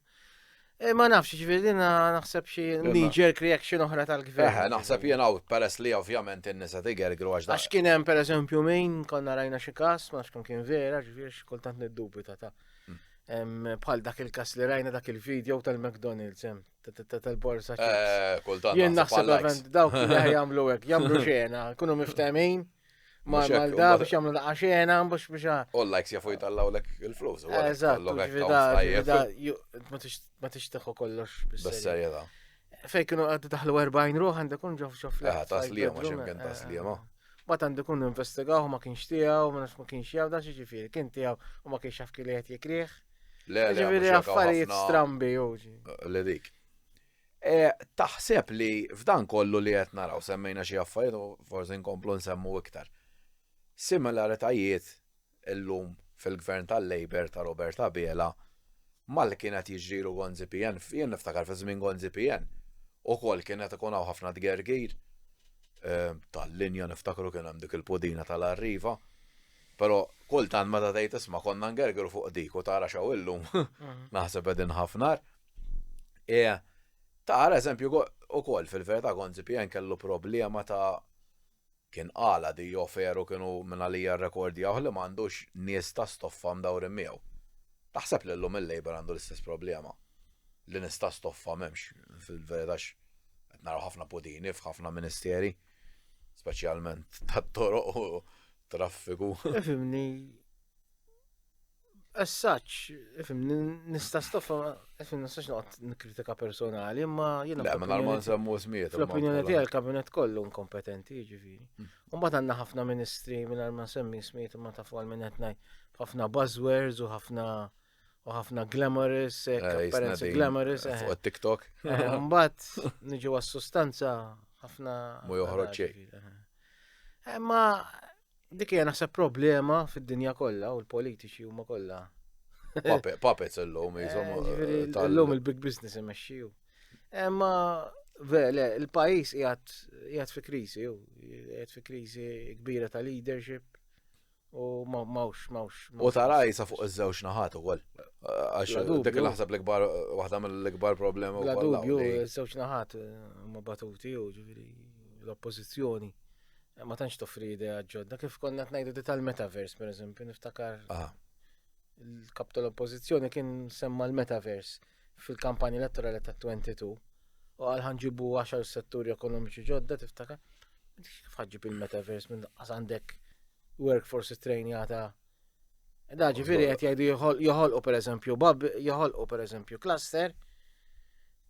E, ma nafx, ġifieri naħseb xi knee-jerk reaction oħra tal-gvern. Eħe, naħseb jien hawn peress li ovvjament in-nisa tigergru għax Għax kien hemm pereżempju min konna rajna xi każ, ma nafx kemm kien vera, ġifieri xi kultant niddubita ta' hmm. bħal dak il-każ li rajna dak il-video tal-McDonald's hemm tal-borsa. Eh, kultant. Jien naħseb event dawk li jagħmlu hekk, jagħmlu xena, kunu miftemin. Ma mal-da biex jagħmlu daqqa xena, biex biex. All likes jafu jitallawlek il-flus. Eżatt, ma tixteħu kollox bis-serjetà. Fej kienu għaddu daħlu 40 ruħ għandek kun ġof ġof. Eh, taslima, ximkien taslima. Bat għandu kun investigaw ma kienx tiegħu, ma nafx ma kienx jaf, da xi ġifieri, kien tiegħu u ma kienx jaf kien li qed jikrih. Le, le, Ġifieri affarijiet strambi u. Le dik. E, taħseb li f'dan kollu li qed naraw semmejna xi affarijiet u forsi nkomplu nsemmu iktar. Similaritajiet illum fil-gvern tal-Labour ta' Robert Abela mal kienet jiġrilu Gonzi PN, jien niftakar fi żmien Gonzi PN, ukoll kienet ikun hawn ħafna tgergir e, tal-linja niftakru kien hemm dik il-pudina tal-Arriva. Però kultant meta tgħid isma' konna ngergru fuq dik u tara x'hawn illum, mhm. naħseb qegħdin ħafna. E, tara eżempju ukoll fil-verità Gonzi PN kellu problema ta' kien qala di joferu kienu minn għalija rrekordjaw li m'għandux nies ta' stoffa mdawrin miegħu. Taħseb li llum il-Labour għandu l-istess problema? Li nies ta' stoffa m'hemmx fil-verità qed naraw ħafna pudini f'ħafna ministeri, speċjalment tat-toroq u traffiku. Ifimni, as such, ifimni, nista stoffa, ifimni, nistax noqgħod nikkritika personali, imma jiena. Le, ma ma nsemmu smiet. Fl-opinjoni tiegħi l-kabinet kollu inkompetenti, jiġifieri. Mm. U mbagħad għandna ħafna ministri mingħajr ma nsemmi smiet imma tafu għal min qed ngħid. Ħafna buzzwords u ħafna u ħafna glamorous, eh, apparenza glamorous. Eh. Fuq TikTok. Eh, mbagħad niġu għas-sustanza ħafna. Mu joħroġ xejn. Ma dik hija naħseb problema fid-dinja kollha u l-politiċi huma kollha. Puppets illum jisom. Illum il-big business imexxiju. Ma le, il-pajjiż qiegħed fi kriżi, qiegħed fi kriżi kbira ta' leadership U mawx, mawx. U tara jisa fuq iż-żewġ naħat ukoll. Għax dik naħseb l-ikbar waħda mill-ikbar problemi wkoll. Bla dubju, iż-żewġ naħat eh, huma batuti u ġifieri l-oppożizzjoni eh, ma tantx toffri idea ġodda kif konna qed ngħidu di tal-metaverse pereżempju niftakar il-kap tal-oppożizzjoni kien semma l-metaverse fil-kampanja elettorali ta' 22 u qal ħanġibu 10 setturi ekonomiċi ġodda tiftakar. Kif ħaġġib il-metaverse minn għandek workforce trejnjata. Da ġifieri qed jgħidu joħolqu pereżempju bab joħolqu pereżempju cluster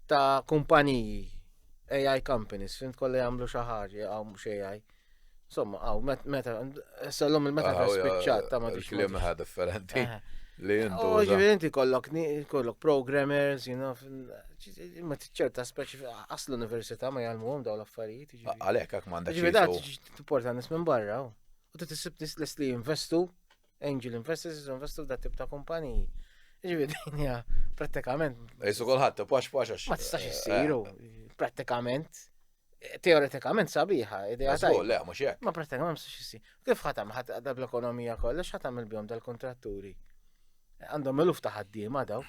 ta' kumpaniji AI companies, fint kollha jagħmlu xi ħaġa hawn mhux AI. Insomma, hawn meta issa llum il-meta spiċċat ta' ma Kliem differenti. Eh. Li jintu. U ġifieri inti kollok kollok programmers, you know, ma ċerta speċi qas l-università ma jgħallmuhom dawn l-affarijiet. Għalhekk hekk m'għandek. Ġifieri da Tipporta nies minn barra u trid issib nies lest li jinvestu, angel investors jinvestu f'dat tip ta' kumpaniji. Ġifieri din hija prattikament. Ejsu kulħadd pax pax għax. Ma tistax issiru, eh. prattikament. Teoretikament sabiħa, idea tajba. Le, mhux hekk. Ma prattikament ma tistax issir. Kif ħatam ħadd l-ekonomija kollha x'ħatam il-bjom dal-kontratturi? Għandhom eluf ta' ħaddiema daw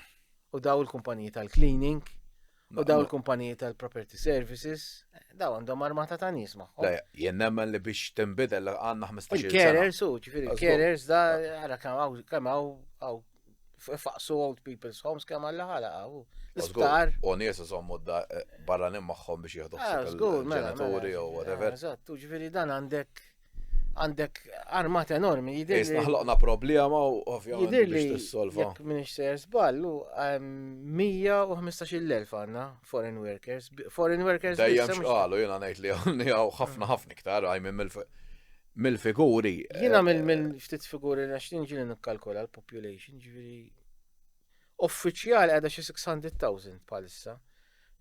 u daw il-kumpaniji tal-cleaning, U daw il-kumpaniji tal-property services, daw għandhom armata ta' nies magħhom. Le, jien nemmen li biex tinbidel għandna 15 sena. Il-carers, u ġifieri il-carers da għara kemm hawn kemm hawn faqsu old people's homes kemm għalla ħala hawn. L-isptar. U nies iżommu eh, barranin magħhom biex jieħdu ah, ħsieb mela, il-ġenituri mela. u whatever. Eżatt, u ġifieri dan għandek għandek armat enormi. Jidher li ħloqna problema u ovvjament biex tissolva. Jekk minix ser żball, 115,000 għandna foreign workers. Foreign workers. Dejjem xqalu jiena ngħid li hawn ħafna ħafna iktar għaj minn mill-figuri. Jiena eh, mill ftit figuri għax ġieli nikkalkola l-population, ġifieri Uffiċjali qiegħda xi 600,000 bħalissa.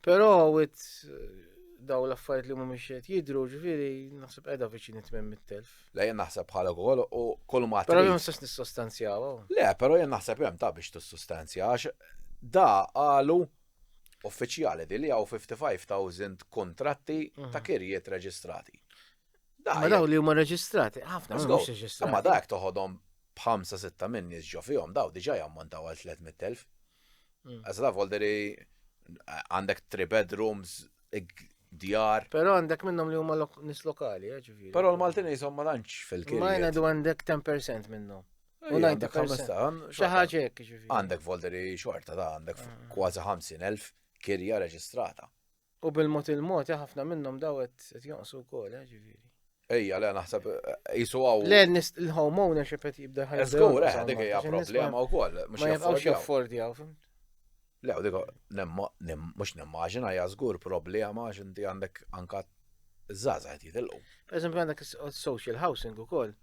Però with eh, daw l-affarijiet li mhumiex qed jidhru, ġifieri naħseb qiegħda viċin 800,000. Le jien naħseb bħala ukoll u kull ma Però ma nistax nissostanzjaw. Le, però jien naħseb hemm ta' biex tissostanzja għax da qalu uffiċjali di li hawn 55,000 kontratti ta' mhm. kirjiet reġistrati. Ma daw li huma reġistrati, ħafna mhux reġistrati. Ma dak toħodhom b'ħamsa sitta minn nies ġo fihom daw diġà jammontaw għal 300,000. Mm. Għax da volderi għandek 3 bedrooms, djar. Però għandek minnhom li huma nies lokali, eh, ġifieri. Però l-Maltin jisom ma tantx fil-kirjiet. Ma jgħidu għandek 10% minnhom. U 90%. Xi ħaġa hekk ġifieri. Għandek volderi xorta da għandek ah. kważi 50,000 kirja reġistrata. U bil-mod il-mod, eh, ħafna minnhom daw qed jonqsu wkoll, eh, ġifieri. Ejja, le naħseb jisu għaw. Le, il-home ownership qed jibda ħajja. Żgur, eh, dik hija problema wkoll. Ma jibqgħux jaffordjaw, fimt? Le, u dik mhux nimmaġina hija żgur problema għax inti għandek anka żgħażagħ qed jitilqu. Per eżempju għandek social housing ukoll.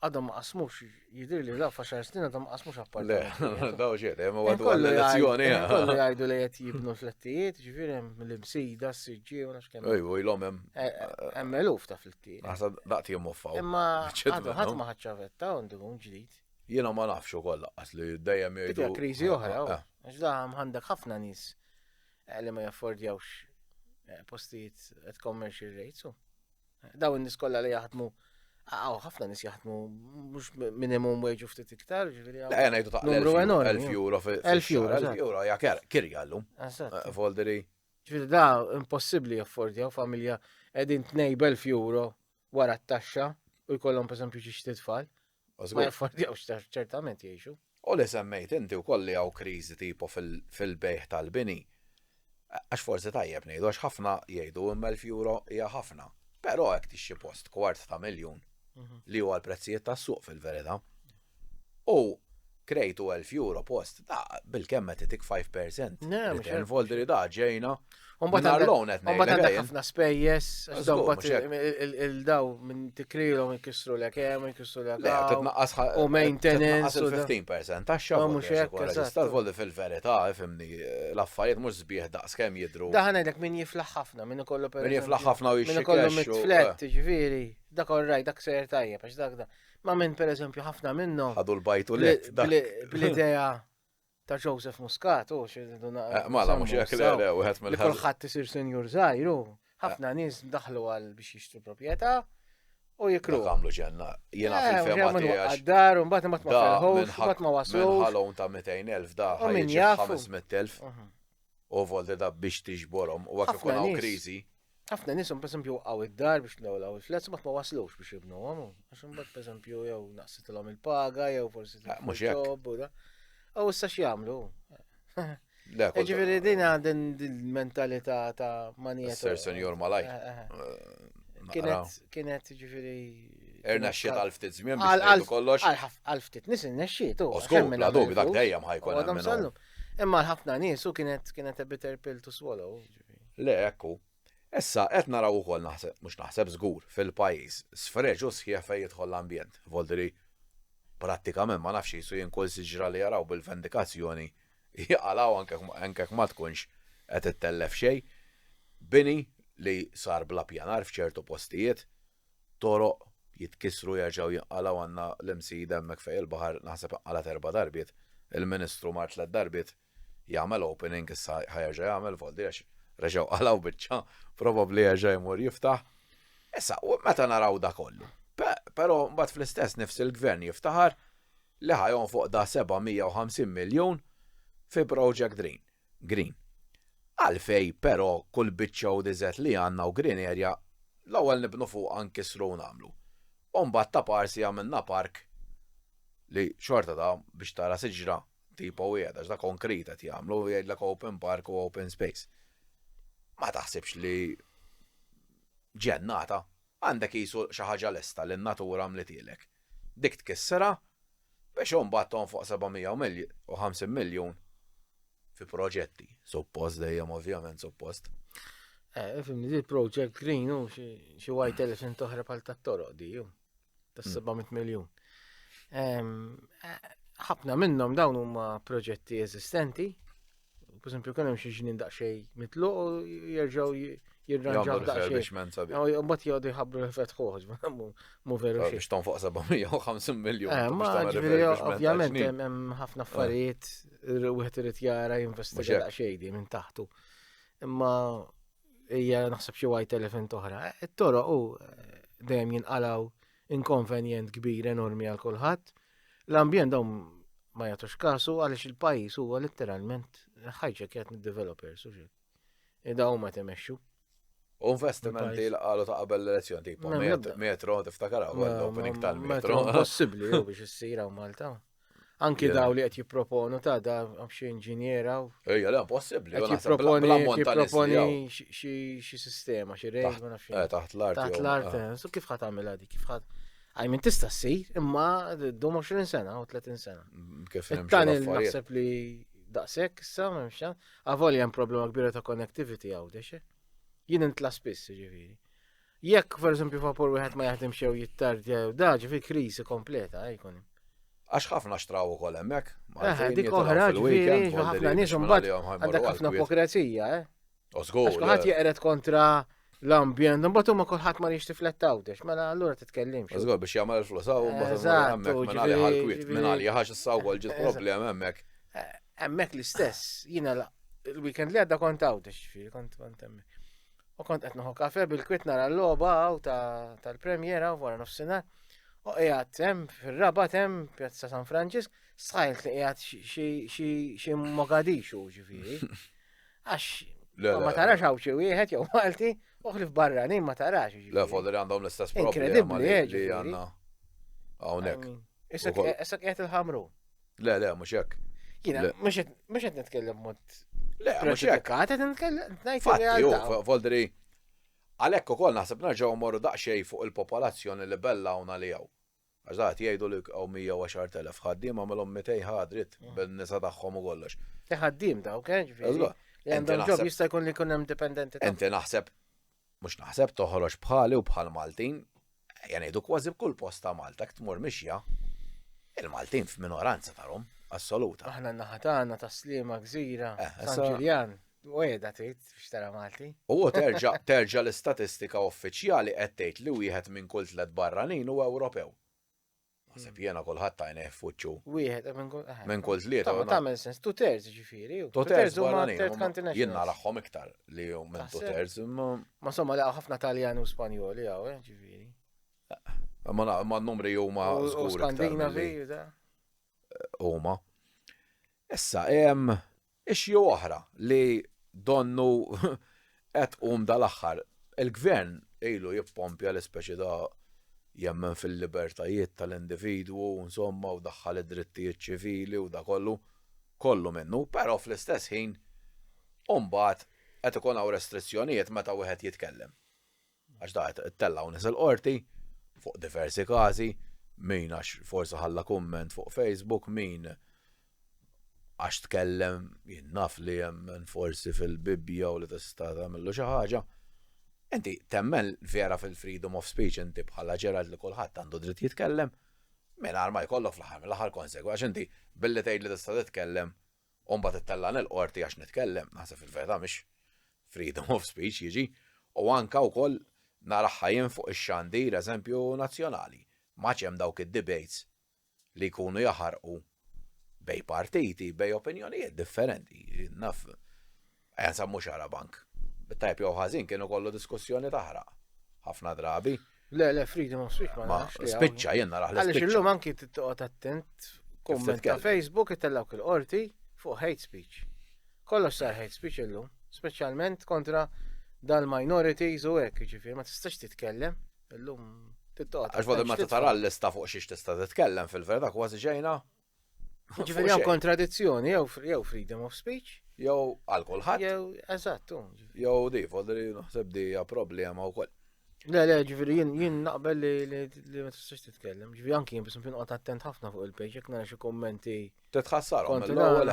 Għadhom ma qasmux, jidhirli la f'għaxar snin għadhom ma qasmux appartamenti. Le, daw xiet, hemm għadu għall-elezzjoni. Kollu jgħidu li qed jibnu flettijiet, ġifieri hemm l-imsida, s-siġġi, u nafx kemm. Ejju, ilhom hemm. Eh, eh, hemm eluf ta' flettijiet. Naħseb daqt jimmuffaw. Imma għadu ħadd ma ħadd ċavetta għandu ġdid. Jiena ma nafx ukoll laqqas li dejjem jgħidu. Dik kriżi oħra, eh. għax da għandek ħafna nies li ma jaffordjawx postijiet at commercial rates. Daw in-nies kollha li jaħdmu Għaw, ħafna nis jaħdmu mhux minimum wage u ftit iktar, ġifieri. Le, ngħidu ta' numru enormi. 1000 euro fi 1000 euro. 1000 euro ja kirja llum. Eh, Volderi. Ġifieri da impossibbli jaffordjaw familja qegħdin 2,000 euro wara t-taxxa u jkollhom pereżempju xi tfal. Ma jaffordjawx ċertament jgħixu. U li semmejt inti wkoll li hawn kriżi tipo fil-bejgħ tal-bini. Għax forsi tajjeb ngħidu għax ħafna jgħidu imma 1000 euro hija ħafna. Però hekk tixxi post kwart ta' miljun mhm. li huwa l-prezzijiet tas-suq fil-verità. U krejtu 1000 euro post, da bil-kemm qed itik 5%. Return voldri da ġejna. Mingħajr loan qed ngħidlek. Għandek ħafna spejjeż, għax dawn mbagħad il-daw minn tikrilhom ikissru lek hemm, ikissru lek. Le, titnaqqas u maintenance. Il-15% taxxa. Mhux hekk. Eżatt. Volli fil-verità, ifhimni, l-affarijiet mhux sbieħ daqs kemm jidhru. Daħan ngħidlek min jiflaħ ħafna, min ikollu per. Min jiflaħ ħafna u jixxi. Min ikollu mit-flet, ġifieri, dak all right, dak sejjer tajjeb, għax dak da. Ma minn per eżempju ħafna minnhom. Ħadu l-bajtu let. Bl-idea ta' Joseph Muscat, u xi eh, Mela mhux hekk le le wieħed mill Kulħadd isir senjur żgħir, ħafna nies daħlu għal biex jixtru proprjetà u jikru. Għamlu ġenna. Jiena eh, fil-fema tiegħi. Dar u mbagħad imbagħad ma felħux, mbagħad ma waslux. Minn ħalon ta' 200,000 da ħajġi 500,000. U volti da biex tiġborhom u għak ikun hawn kriżi. Ħafna nies per eżempju waqgħu id-dar biex l-ewwel il-flats ma ma waslux biex jibnuhom. Għax imbagħad per eżempju jew naqsitilhom il-paga jew forsi eh, mhux hekk. U da. U issa x'jagħmlu? Ġifieri din din il-mentalità ta' manija. Sir Senjur Malaj. Eh, eh, kienet kienet ġifieri Irnexxiet għal ftit żmien biex ngħidu kollox. Għal ftit nies irnexxiet. U żgur, bla dubju dak dejjem ħajkun. Imma għal ħafna nies u kienet kienet a bitter pill to swallow. Le, ekku. Issa, qed naraw ukoll naħseb, mhux naħseb żgur, fil-pajjiż, sfreġu sħiħ fejn jidħol l-ambjent. Voldiri, prattikament ma nafx jisu jien kull siġra li jaraw bil-vendikazzjoni jaqalgħu anke jekk ma tkunx qed ittellef xejn. Bini li sar bla pjanar f'ċertu postijiet, toroq jitkissru jerġgħu jinqalgħu għandna l-Imsida hemmhekk fejn il-baħar naħseb inqalgħet erba' darbiet, il-Ministru mar tlett darbiet jagħmel opening issa ħa jerġa' jagħmel voldi għax reġgħu qalgħu biċċa, probabbli jerġa' jmur jiftaħ. Issa, u meta naraw da kollu. Però mbagħad fl-istess nifs il-gvern jiftaħar li ħa jonfoq da 750 miljun fi Project Green. Green. Għalfej però kull biċċa u diżet li għandna u green area l-ewwel nibnu fuqha nkissru u nagħmlu. U mbagħad ta' parsi għamilna park li xorta da biex tara siġra tipo wieħed għax da konkrit qed jagħmlu u jgħidlek open park u open space. Ma taħsibx li ġennata għandek qisu xi ħaġa lesta li n-natura għamlitilek. Dik tkissirha biex imbagħad tonfoq 750 miljun fi proġetti. Suppost dejjem ovvjament suppost. Eh, fimni, di Project Green u xi white elephant oħra bħal tat-toroq di, ta' 700 mm. miljun. Eh, ħafna minnhom dawn huma proġetti eżistenti. Per esempio, kien hemm xi ġnien daqsxejn mitluq u jerġgħu jirranġaw daqsxejn. Mbagħad jgħodu jħabbru l-fetħuħ, mu veru xejn. Biex tonfoq 750 miljun. Eh, ma ġifieri ovvjament hemm ħafna eh. affarijiet wieħed irid jara jinvestiga daqsxejn minn taħtu. Imma hija naħseb xi white elephant oħra. Eh, it-toroq u eh, dejjem jinqalaw inkonvenjent kbir enormi għal kulħadd. L-ambjent dawn ma jagħtux kasu għaliex il-pajjiż huwa letteralment hijacked mid-developers u xi. Eh, dawn ma temexxu. U investimenti li qalu ta' qabel l-elezzjoni, tipo metro, tiftakar l-opening tal-metro. Possibbli biex issir hawn Malta. Anki daw li qed jipproponu ta' da xi inġiniera. Ejja, le possibbli. Qed jipproponi jipproponi xi sistema, xi rejn, ma nafx. Eh, taħt l-art. Taħt l-art, eh, su kif ħadd tagħmilha di, kif ħadd. Għaj minn tista' ssir, imma dum 20 sena u 30 sena. Mm, kif It-tunnel naħseb li daqshekk issa m'hemmx. Avolja hemm problema kbira ta' connectivity għawdex. Eh. Jien intla spiss ġifieri. Jekk, per eżempju, vapur wieħed ma jaħdimx jew jittardja jew da, ġifieri kriżi kompleta eh, jkun. Għax ħafna xtraw ukoll hemmhekk. Eh, dik oħra, ġifieri, ħafna nies imbagħad għandek ħafna ipokrazija, eh. Żgur. Għax kulħadd jeqred kontra l-ambjent, imbagħad huma kulħadd ma rridx tifletta għawdex, mela allura titkellimx. Żgur biex jagħmel il-flus hawn mbagħad hemmhekk minn għalih għall-kwiet, minn għalih għax issa wkoll ġiet problema hemmhekk. Eh, hemmhekk l-istess, jiena il-weekend li għadda kont għawdex, ġifieri kont kont hemmhekk. U kont qed nieħu kafe bil-kwiet nara l-logħba hawn tal-Premier hawn wara nofsinhar. U qiegħed hemm fir-Rabat hemm Pjazza San Franġisk, sħajt li qiegħed xi Mogadishu ġifieri. Għax ma tarax hawn xi wieħed jew Malti, u ħlif barranin ma tarax. Le folli li għandhom l-istess problema li għandna hawnhekk. Issa qiegħed il-ħamru. Le, le, mhux hekk. Jiena mhux qed nitkellem mod. Le, mhux hekk. Qed nitkellem ngħid realtà. Voldri, għalhekk ukoll naħseb nerġgħu mmorru daqsxejn fuq il-popolazzjoni li bellawna li hawn. Għax da qed jgħidu li hawn 110,000 ħaddiem għamilhom 200 ħadrit mm. bin-nisa tagħhom u kollox. Ħaddiem dawk, eh, ġifieri. Li għandhom job jista' jkun li jkun hemm dipendenti. Inti naħseb mhux naħseb toħroġ bħali u bħal Maltin, ejja ngħidu kważi b'kull post ta' Malta tmur mixja, il-Maltin f'minoranza tarhom, assoluta. Aħna n-naħa tagħna ta' Sliema Gżira, eh, San Ġiljan, u qiegħda tgħid biex tara Malti. U terġa' terġa' l-istatistika uffiċjali qed tgħid li wieħed minn kull tliet barranin huwa Ewropew. Naħseb hmm. jiena kulħadd tajneh f'wiċċu. Wieħed eh, minn kull eh, minn kull tlieta. Ma tagħmel sens, two thirds ġifieri. Two thirds huma Jien narahom iktar li minn two thirds. Ma insomma laqgħu ħafna Taljani u Spanjoli hawn, eh, ġifieri. Ma n-numri huma żgur. Skandinavi, Huma. Issa hemm Issue oħra li donnu qed tqum dal-aħħar, il-Gvern ilu jippompja l-ispeċi ta' jemmen fil-libertajiet tal-individwu, insomma, u daħħal id-drittijiet ċivili u da kollu, kollu minnu, però fl-istess ħin imbagħad qed ikun hawn restrizzjonijiet meta wieħed jitkellem. Għax da qed ittellgħu nies il-qorti fuq diversi każi, min għax forsi ħalla kumment fuq Facebook, min għax tkellem jien naf li jemmen forsi fil-Bibbja u li tista' tagħmillu xi ħaġa. Inti temmen vera fil-freedom of speech inti bħala Gerald li kulħadd għandu dritt jitkellem mingħajr ma jkollok fl-aħħar mill-aħħar konsegwa għax inti billi tgħid li tista' titkellem U mbagħad ittellagħni l-qorti għax nitkellem, naħseb fil-verità mhix freedom of speech jiġi, u anka wkoll naraha jien fuq ix-xandir eżempju nazzjonali. M'għadx hemm dawk id-debates li jkunu jaħarqu bejn partiti, bejn opinjonijiet differenti. Naf, ejja nsemmu Xarabank. Bit-tajjeb jew ħażin kienu kollu diskussjoni taħraq ħafna drabi. Le, le, freedom of speech ma nafx. Spiċċa jien naraħ li. Għaliex illum anki tittoqgħod attent kumment ta' Facebook itellawk il-qorti fuq hate speech. Kollox sar hate speech illum, speċjalment kontra dal-minorities u hekk, ġifieri ma tistax titkellem illum tittoqgħod. Għax vodu meta tara l-lista fuq xiex tista' titkellem fil-verità kważi ġejna Ġifieri hawn kontradizzjoni jew freedom of speech. Jew għal kulħadd. Jew eżatt. Jew di, fodri naħseb di hija problema wkoll. Le, le, ġifieri jien jien naqbel li li ma tistax titkellem. Ġifieri anki jien biss nqgħod attent ħafna fuq il-page jekk nara xi kummenti. Titħassarhom mill-ewwel,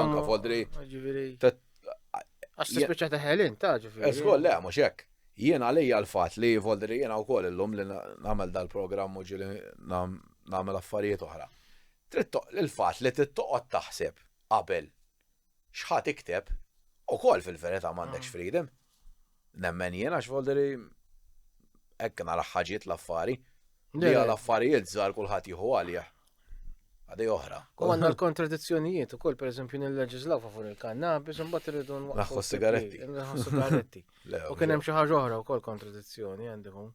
anke fodri. Ġifieri. Għax tispiċċa teħel ta' ġifieri. Żgur le, mhux hekk. Jien għalija l-fatt li voldri jiena wkoll illum li nagħmel dal-programm u ġieli nagħmel affarijiet oħra. Trid il-fatt li trid toqgħod taħseb qabel x'ħa tikteb, ukoll fil-verità m'għandekx mm. freedom. Nemmen jien għax voldri hekk nara ħaġiet l-affari. Li għal affarijiet żgħar kulħadd jieħu għalih. Għadi oħra. U għandna l-kontradizzjonijiet ukoll pereżempju nilleġislaw favur il-kannabis u mbagħad irridu nwaqqfu sigaretti. Naħħu sigaretti. U kien hemm xi ħaġa oħra wkoll kontradizzjoni għandhom.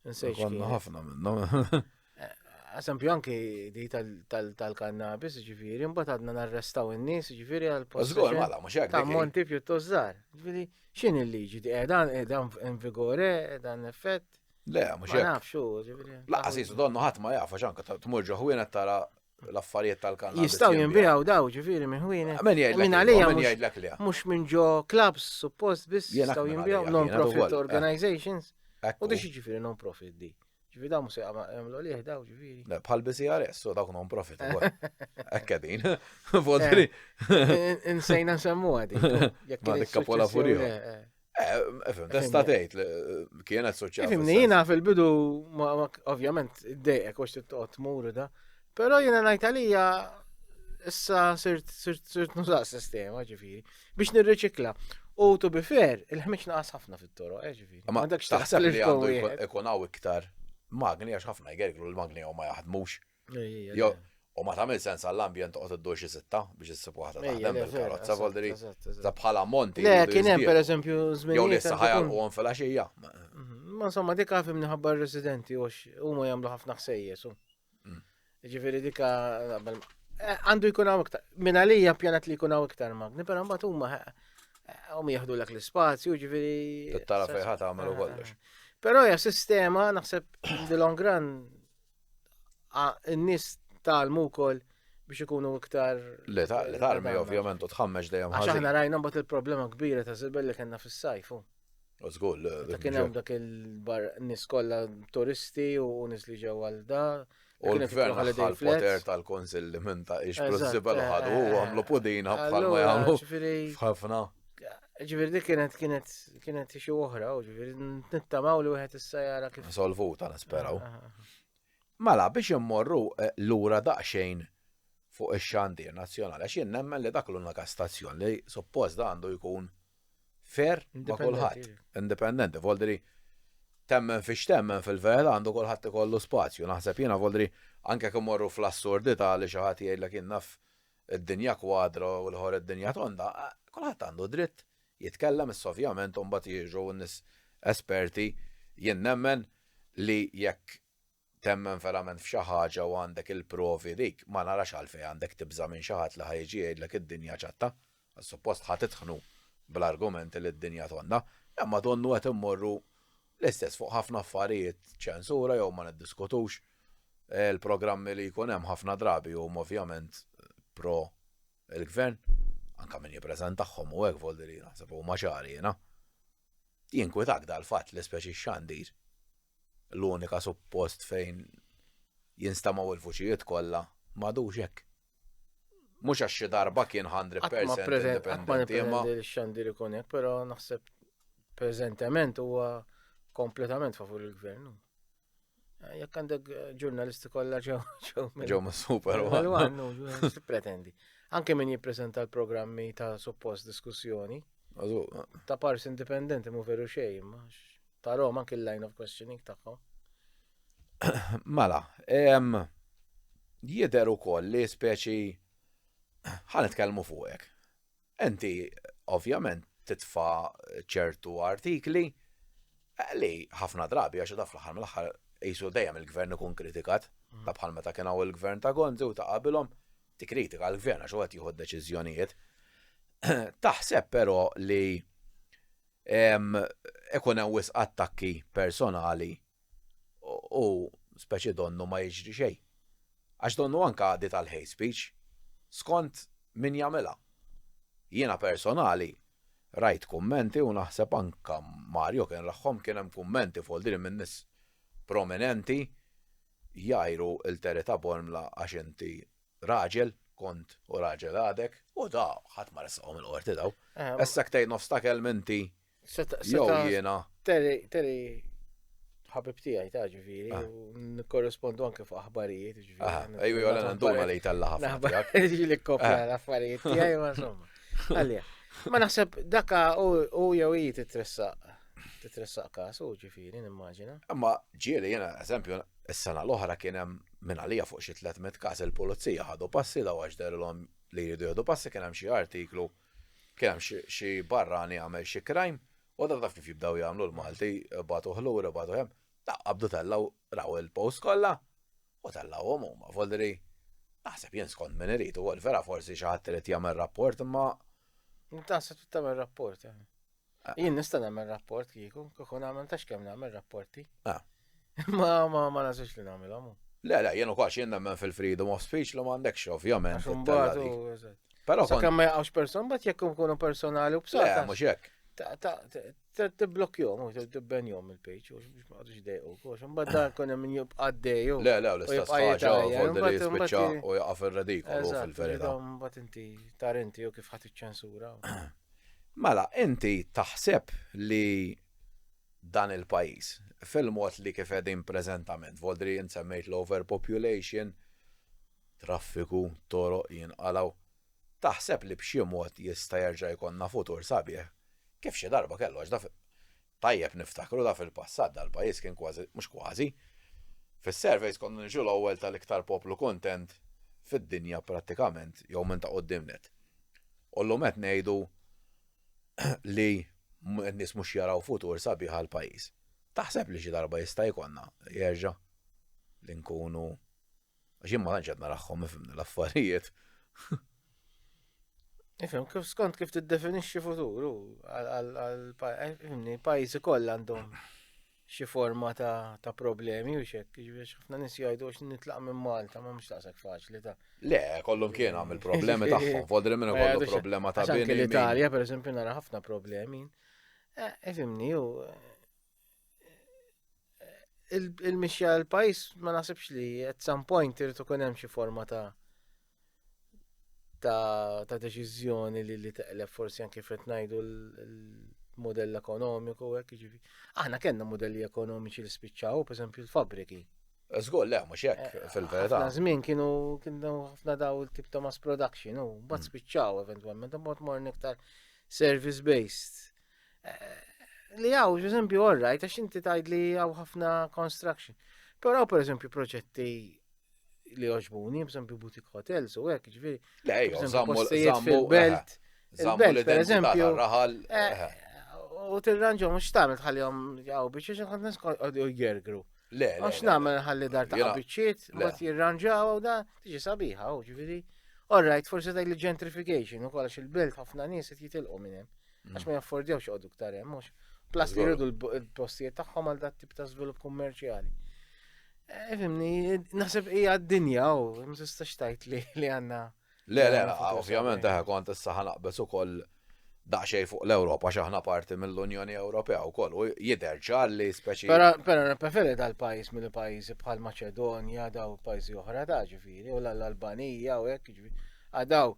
Insejx. Konna ħafna minnhom. Eh, eżempju anki di tal-kannabis, ġifieri, mbagħad għadna narrestaw in-nies, ġifieri għal Żgur, mela, mhux hekk. Ta' monti pjuttost żgħar. Ġifieri, x'in il-liġi di qiegħda qiegħda in vigore, qiegħda in effett. Le, mhux hekk. Ma nafx hu, ġifieri. Laqas jisu donnu ħadd ma jaf għax anke tmur ġo ħwienet tara l-affarijiet tal-kannabis. Jistgħu jinbiegħu daw ġifieri minn ħwienet. Min jgħidlek? Min għalija min jgħidlek li. Mhux minn ġo clubs suppost biss jistgħu jinbiegħu non-profit eh. organizations. U di ġifieri non-profit di. Ġifieri daw mhux se jagħmlu lih daw ġifieri. Bħal BCRS u dawk non-profit ukoll. Hekk qegħdin. Vodri. Eh, insejna nsemmuha di. Jekk dik kapola furija. Eh, eh. Tista' tgħid li kienet soċjali. Fimni jiena fil-bidu ovvjament iddejqek għax titqgħod tmur da. Però jiena ngħid għalija issa sirt sirt sirt nuża sistema ġifieri biex nirriċikla. U to be fair, il-ħmiġ naqas ħafna fit-toroq, eh, ġifieri. Ma taħseb li għandu ikun hawn iktar magni għax ħafna jgergru l-magni jew ma jaħdmux. Jew u ma tagħmel sens għall-ambjent toqgħod iddur xi sitta biex issib waħda taħdem bil-karozza voldri ta' bħala monti. Le, kien hemm pereżempju żmien. Jew li issa ħajalquhom fil-għaxija. Mhm. Ma insomma dik għafim minħabba r-residenti u huma jagħmlu ħafna ħsejjes. Mm. Ġifieri dika eh, għandu jkun hawn iktar. Min għalija pjanat li jkun hawn iktar magni, però mbagħad huma eh, hum jieħdu lek l-ispazju, ġifieri. Tara fejn ħadd għamelu kollox. Però hija sistema naħseb the long run n-nies tgħallmu wkoll biex ikunu iktar. Li tarmi ovvjament u tħammeġ dejjem ħażin. Għax aħna rajna mbagħad il-problema kbira ta' żibel li kellna fis-sajf. U żgur. Ta' kien hemm dak il-bar nies kollha turisti u nies li ġew għal da. U l-gvern ħal poter tal-konsil li minn ta' ix żibel ħadu u għamlu pudina bħal ma jagħmlu. Ħafna. Ġifieri dik kienet kienet kienet xi oħra, u ġifieri nittamaw li wieħed issa jara kif. Solvuta nisperaw. Mela biex immorru eh, lura daqsxejn fuq ix-xandir nazzjonali, għax jien nemmen li dak l-unika stazzjon li suppost da għandu jkun fair ma' kulħadd. Indipendenti, voldri temmen fiex temmen fil-verità għandu kulħadd ikollu spazju. Naħseb jiena voldri anke jekk imorru fl-assurdità li xi ħadd jgħidlek jien naf id-dinja kwadra u l-ieħor id-dinja tonda, kulħadd għandu dritt jitkellem issa ovvjament u mbagħad jiġu n-nies esperti jien nemmen li jekk temmen verament f'xi ħaġa u għandek il-provi dik, ma narax għalfejn għandek tibża' minn xi ħadd li ħa jiġi jgħidlek id-dinja ċatta. Għax suppost ħa titħnu bl-argumenti li d-dinja tonda. Imma donnu qed immorru l-istess fuq ħafna affarijiet ċensura jew ma niddiskutux. Il-programmi li jkun hemm ħafna drabi huma ovvjament pro il-gvern, anka min jippreżentahom u hekk voldiri naħseb huma ċari jiena. Jinkwitak dal-fatt li speċi x-xandir l-unika suppost fejn jinstemgħu il-vuċijiet kollha m'għadux hekk. Mhux għax xi darba kien 100% indipendenti imma. Xandir ikun hekk, però naħseb preżentement huwa kompletament favur il-gvern. Eh, jekk għandek eh, ġurnalisti kollha ġew ġew ġew super pretendi. Anke min jippreżenta l-programmi ta' suppost diskussjoni. Ta' pars indipendenti mu veru xejn, ma Ta' Roma anki l-line of questioning tagħhom. Mela, jidher ukoll li speċi ħa nitkellmu fuqek. Inti ovvjament titfa' ċertu artikli eh, li ħafna drabi għax da fl-aħħar mill-aħħar qisu dejjem il-gvern ikun kritikat, mm. ta' bħal meta kien hawn il-gvern ta' Gonzi u ta' qabilhom tikkritika l-gvern għax huwa qed jieħu deċiżjonijiet. Taħseb però li ikun hemm wisq attakki personali u speċi donnu ma jiġri xejn. Għax donnu anka di tal-hate speech skont min jagħmilha. Jiena personali rajt kummenti u naħseb anka Mario kien raħħom kien hemm kummenti fuq din minn nies prominenti jgħajru il-Terry ta' Bormla għax inti Raġel kont u raġel għadek, u da ħadd ma ressaqhom il-qorti daw. Eh, Issa ktejn nofs ta' kelm inti jew jiena. Terry, Terry ħabib tiegħi ta' ġifieri, ah. u nikkorrespondu anke fuq aħbarijiet, ġifieri. Ah, ejju jew nduna li jtella ħafna. Li kopja ah. l-affarijiet tiegħi ma insomma. Għalija. Ma naħseb daka u jew hi titressaq titressaq każ u ġifieri nimmaġina. Imma ġieli jiena eżempju Is-sena l-oħra kien hemm mingħalija fuq xi 300 każ il-pulizija ħadu passi daw għax dehrilhom li jridu jieħdu passi kien hemm xi artiklu kien hemm xi barrani għamel xi crime u da taf kif jibdew jagħmlu l-Malti bagħtuh lura bagħtuh hemm da qabdu tellgħu raw il-post kollha u tellgħuhom huma voldri naħseb jien skont min irid ukoll vera forsi xi ħadd irid jagħmel rapport imma Taħseb tagħmel rapport. Eh. Ah. Jien nista' nagħmel rapport kieku, kieku nagħmel tax kemm nagħmel rapporti. Ah. Ma ma ma nażilx li nagħmilhom. Le, le, jien ukoll jien nemmen fil-freedom of speech li m'għandekx ovvjament. Però kemm ma jaqgħux person, bat jekk ikunu personali u b'sata. Le, mhux hekk. Tibblokjhom u tibbenjhom il-page u biex ma qgħodux jdejqu. Imbagħad dan kun hemm min jibqa' għaddej. Le, le, l-istess ħaġa li jispiċċa u jaqa' fir-redikolu fil-verità. Mbagħad inti tar inti u kif ħadd iċ-ċensura. Mela, inti taħseb li dan il-pajjiż, fil-mod li kif qegħdin preżentament, voldri int semmejt l-overpopulation, traffiku, toroq jinqalgħu, taħseb li b'xi mod jista' jerġa' jkollna futur sabiħ kif xi darba kellu għax da tajjeb niftakru da fil-passat dal-pajjiż kien kważi, mhux kważi, fis-surveys konna niġu l-ewwel tal-iktar poplu kuntent fid-dinja prattikament jew minn ta' quddiem nett. U llum qed ngħidu li n-nies mhux jaraw futur sabiħ għall-pajjiż. Taħseb li xi darba jista' jkollna jerġa' li nkunu għax jien ma tantx qed narahom ifhimni l-affarijiet. Ifhem, kif skont kif tiddefinixxi futur għal ifhimni, pajjiżi kollha għandhom xi forma ta', ta problemi u xek, jiġifieri ħafna nies jgħidu għax nitlaq minn Malta, ma mhux daqshekk faċli ta'. Le, kollhom kien għamil problemi tagħhom, fodri minn ikollu problema ta' bini. L-Italja, per eżempju, nara ħafna problemi. Eh, ifimni, u eh, il-mixja l-pajis ma naħsibx li at some point irid ikun hemm xi forma ta' ta' ta' deċiżjoni li li teqleb forsi anke kif qed ngħidu l-modell ekonomiku u hekk jiġifieri. Aħna kellna modelli ekonomiċi li spiċċaw, pereżempju l-fabbriki. Żgur le, mhux hekk eh, fil-verità. Ħafna żmien kienu kienu ħafna daw il-tip ta' mass production u mbagħad mm. spiċċaw eventwalment, imbagħad morna iktar service based. Eh, li għaw, eżempju, all right, għax inti tgħid li għaw ħafna construction. Però per eżempju proġetti li oġbuni, per eżempju boutique hotels u hekk, ġifieri. Le, żammu fil-belt. Żammu per eżempju, raħal. Eh, u tirranġu mhux tagħmel tħallihom jaw biex għax nies jgergru. Le, Għax nagħmel ħalli dar ta' biċċiet, mbagħad jirranġaw u da tiġi sabiħa, u ġifieri. All right, forsi tgħid li gentrification ukoll għax il-belt ħafna nies qed jitilqu minn hemm. Mm. Għax ma jaffordjawx joqogħdu iktar hemm, mhux. Plus li jridu l-postijiet tagħhom għal dat tip ta' żvilupp kummerċjali. Eh, fimni, naħseb hija d-dinja u ma tistax tgħid li għandna. Le, le, ovvjament eħe kont issa ħanaqbeż ukoll daqsxejn fuq l-Ewropa x'aħna parti mill-Unjoni Ewropea wkoll u jidher ċar li speċi. Però però nippreferi dal-pajjiż mill pajjiżi bħal Maċedonja daw pajjiżi oħra ta' ġifieri u l-Albanija u hekk ġifieri. Għadaw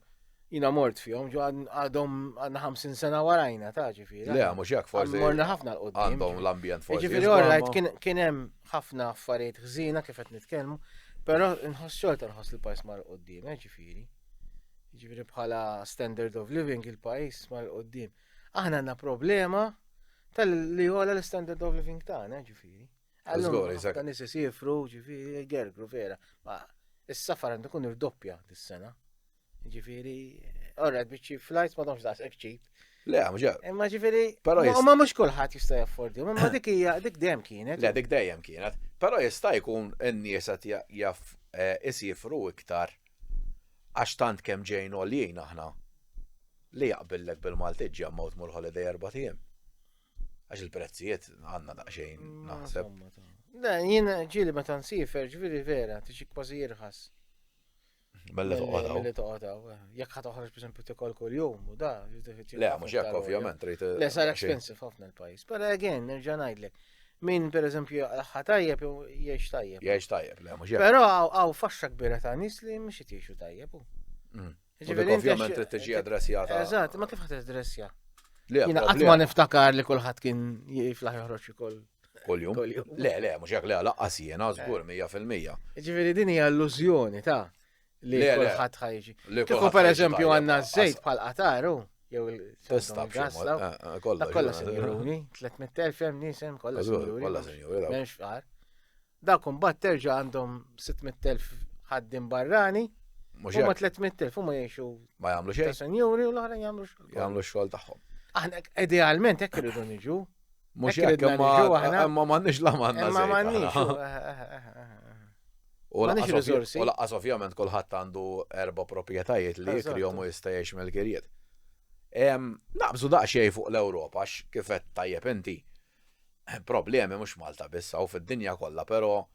Jina mort fihom, ġo għadhom għandna 50 sena warajna ta' ġifieri. Le, mhux hekk forsi. Morna ħafna l qudiem Għandhom l-ambjent forsi. Ġifieri all right, kien hemm ħafna affarijiet ħżiena kif qed nitkellmu, però nħoss xorta nħoss li pajjiż mar qudiem, eh, ġifieri. Ġifieri bħala standard of living il-pajjiż mar qudiem. Aħna għandna problema tal-li għola l-standard of living tagħna, ġifieri. Allura, ħafna nies isifru, ġifieri, gergru vera. Ma is-safar għandu kun irdoppja dis-sena. Ġifieri, alright, biex cheap flights ma domx daqshekk cheap. Le, mhux hekk. Imma ġifieri, Però ma mhux kulħadd jista' jaffordi, imma dik hija dik dejjem kienet. Le, dik dejjem kienet. Però jista' jkun in-nies qed jaf eh, isifru iktar għax tant kemm ġejn għoljin aħna li jaqbillek bil-Malti ġemma u tmur holiday erba' ijiem. Għax il-prezzijiet għandna daqsxejn naħseb. Le, jien ġieli meta nsifer, ġifieri vera, tiġi kważi jirħas. Mella toqgħod hawn. Mella toqgħod hawn. Eh. Jekk ħa toħroġ pereżempju tikol kuljum u da. Le, mhux hekk ovvjament trid. Le sar expensive ħafna l-pajjiż. Però again, nerġa' ngħidlek. Min pereżempju ħa tajjeb jgħix tajjeb. Jgħix tajjeb, le mhux hekk. Però hawn faxxa kbira ta' nies li mhux qed jgħixu tajjeb. Mm. Ġifieri ovvjament trid tiġi addressjata. Eżatt, ma kif ħadd addressja? Jiena qatt ma niftakar li kulħadd kien jiflaħ joħroġ ukoll. Kuljum? Le, le, mhux hekk le, laqqas jiena żgur 100%. Ġifieri din hija illużjoni ta' li kulħadd ħajġi. Kieku pereżempju għandna żejt bħal Qataru, jew il-gas, eh, eh, kollha sinjuruni, 300,000 hemm nies hemm kollha sinjuri. Kollha sinjuri. M'hemmx fqar. Dak imbagħad terġa' għandhom 600,000 ħaddiem barrani. Mhux Huma hekk. 300,000 huma jgħixu Ma jagħmlu ta' xejn. senjuri u l-oħra jagħmlu xogħol. Jagħmlu x-xogħol tagħhom. Aħna idealment hekk irridu niġu. Mhux Hekk hekk ridna imma niġu aħna. imma m'għandniex la m'għandna Imma żejt m'għandniex. aħna. u, eh, eh, eh, eh, eh. U M'għandniex lanqas ovvja- riżorsi. U lanqas ovvjament kulħadd għandu erba' proprjetajiet li Eżatt. jikrihom u jista' jgħix mill-kirjiet. Em, Naqbżu daqsxejn fuq l-Ewropa għax kif qed tajjeb inti. Problemi mhux Malta biss hawn fid-dinja kollha, però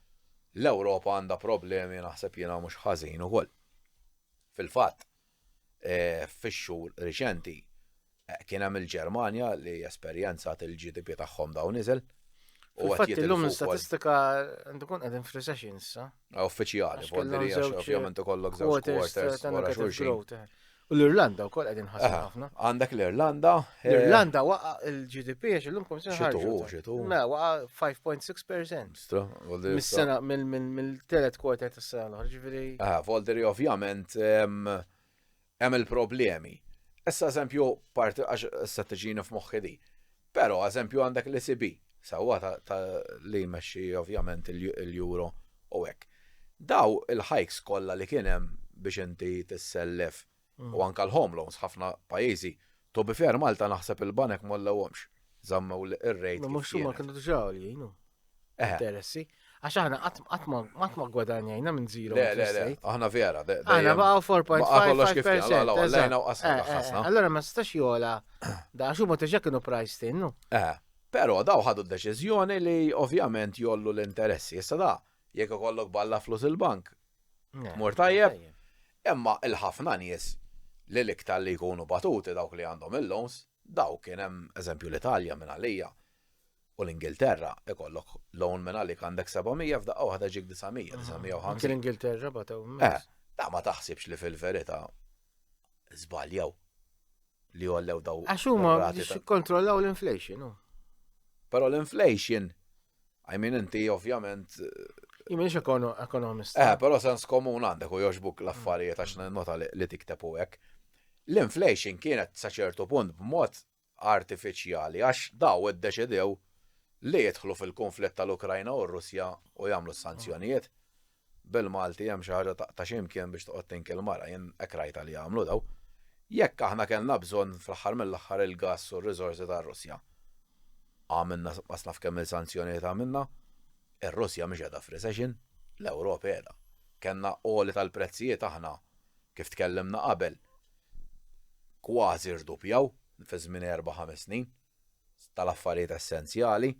l-Ewropa għandha problemi naħseb jiena mhux ħażin ukoll. Fil-fatt, eh, fix-xhur riċenti eh, kien hemm il-Ġermanja li esperjenzat il-GDP tagħhom dawn niżel. U qed jitilfu illum l-istatistika għandu kun qegħdin f'recession issa. Eh, uffiċjali, ovvjament ikollok żewġ quarters wara xulxin. Eh. U l-Irlanda wkoll qegħdin ħażin ħafna. Għandek l-Irlanda. Eh, L-Irlanda waqa' il-GDP għax illum kom Xitu, xitu. Ma waqa' 5.6%. Mis-sena mill-telet quarter tas-sena l-oħra, ġifieri. Ah, Volderi ovvjament hemm il-problemi. Issa eżempju parti għax issa tiġini f'moħħi di. Però eżempju għandek l-ECB, sewwa ta' li jmexxi ovvjament il-euro u hekk. Daw il-hikes kollha li kien hemm biex inti tissellef mm. u anka l-home loans ħafna pajjiżi. To be fair Malta naħseb il-banek m'għollewhomx. Żammew ir-rate. Ma mhux huma kienu diġà għoljin. Eh. Interessi. Għax aħna qatt ma gwadanjajna minn zero. Le, le, le, aħna vera. Aħna baqgħu 4.5%. Lejna u qasna eh, eh, Allora ma stax jola. Da għax huma diġà kienu priced in. Eh, però daw ħadu d-deċiżjoni li ovvjament jollu l-interessi. Issa da, jekk ikollok balla flus il-bank, mur tajjeb. Imma il-ħafna nies li l-iktar li jkunu batuti dawk li għandhom il-loans, daw kien hemm eżempju l-Italja minn għalija U l-Ingilterra ikollok loan minn għalik għandek 700 f'daqqa waħda ġik 900, 950. Anke l-Ingilterra batew. Eh, da ma taħsibx li fil-verità. Żbaljaw li għollew daw. Għax huma biex jikkontrollaw l-inflation. Però l-inflation, I mean inti ovvjament. Jien m'iniex ekonomist. Eh, però sens komun għandek u jogħġbuk l-affarijiet għax nota li tikteb u hekk. L-inflation kienet sa ċertu punt b'mod artifiċjali għax daw iddeċidew li jidħlu fil-kunflitt tal-Ukrajna u r-Russja u jagħmlu s-sanzjonijiet. Bil-Malti hemm xi ħaġa taqta' xi mkien biex toqgħod tinki l-mara, jien hekk rajtha li għamlu daw. Jekk aħna kellna bżonn fl-aħħar mill-aħħar il-gass u r-riżorsi tar-Russja, għamilna qas naf kemm-il sanzjonijiet għamilna, ir-Russja mhix qiegħda f'recession, l-Ewropa qiegħda. Kellna għoli tal-prezzijiet aħna kif tkellimna qabel kważi rduppjaw fi żmien erba' ħames snin tal-affarijiet essenzjali.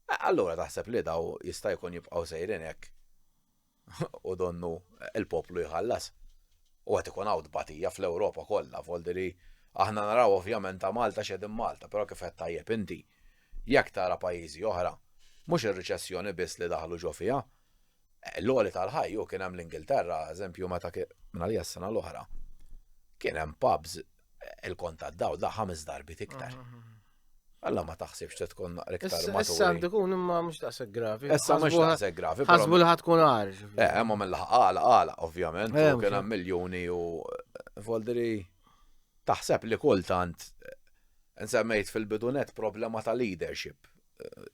Eh, allura taħseb li daw jista' jkun jibqgħu sejrin hekk u donnu il-poplu jħallas. U qed ikun hawn tbatija fl-Ewropa kollha, voldiri aħna naraw ovvjament ta' Malta x'qegħdin Malta, però kif qed tajjeb inti, jekk tara pajjiżi oħra, mhux ir-riċessjoni biss li daħlu ġo fiha, L-għoli tal-ħajju kien hemm l-Ingilterra, eżempju meta minn għalija s-sena l-oħra. Kien hemm pubs il-kont tad-dawl da ħames darbit iktar. Alla ma taħsibx li tkun naqra iktar Issa issa għandu jkun imma mhux daqshekk gravi. Issa mhux daqshekk gravi. Ħasbu li ħadd tkun għar. Eh, imma mill għala għala, ovvjament, u eh, kien hemm miljuni u voldiri taħseb li kultant nsemmejt fil-bidunet problema ta' leadership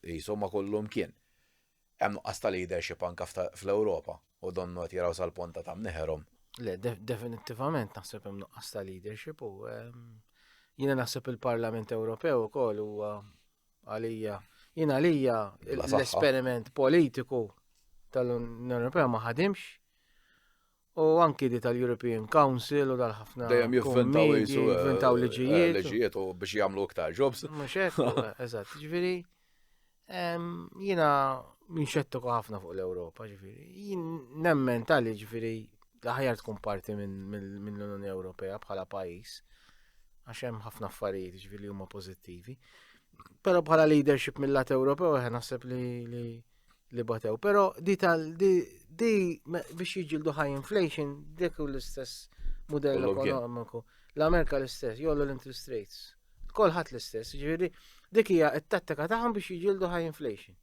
jisu ma kullum kien. Hemm nuqqas ta' leadership anke fl-Ewropa u donnu qed jaraw sal-ponta ta' mneħerhom. Le, definittivament naħseb hemm nuqqas ta' leadership u ehm, jiena naħseb il-Parlament Ewropew ukoll huwa għalija jiena għalija l-esperiment politiku tal-Unjoni Ewropea ma ħadimx U anki di tal-European Council u dal-ħafna. Dejjem jivvintaw jisu. Eh, jivvintaw eh, liġijiet. Liġijiet u biex jagħmlu iktar jobs. Mhux hekk, eżatt. Ġifieri, jiena minxettiku ħafna fuq l-Ewropa, ġifieri. Jien nemmen tal-li ġifieri l-aħjar tkun parti minn l-Unjoni Ewropea bħala pajjiż għax hemm ħafna affarijiet ġifieri huma pożittivi. Però bħala leadership mill-lat Ewropew eh, naħseb li li batew. Però di tal di, di biex jiġildu high inflation dik u l-istess modell ekonomiku. L-Amerika l-istess, jollu l-interest rates. Kolħadd l-istess, ġifieri dik hija t-tattika tagħhom biex jiġildu high inflation.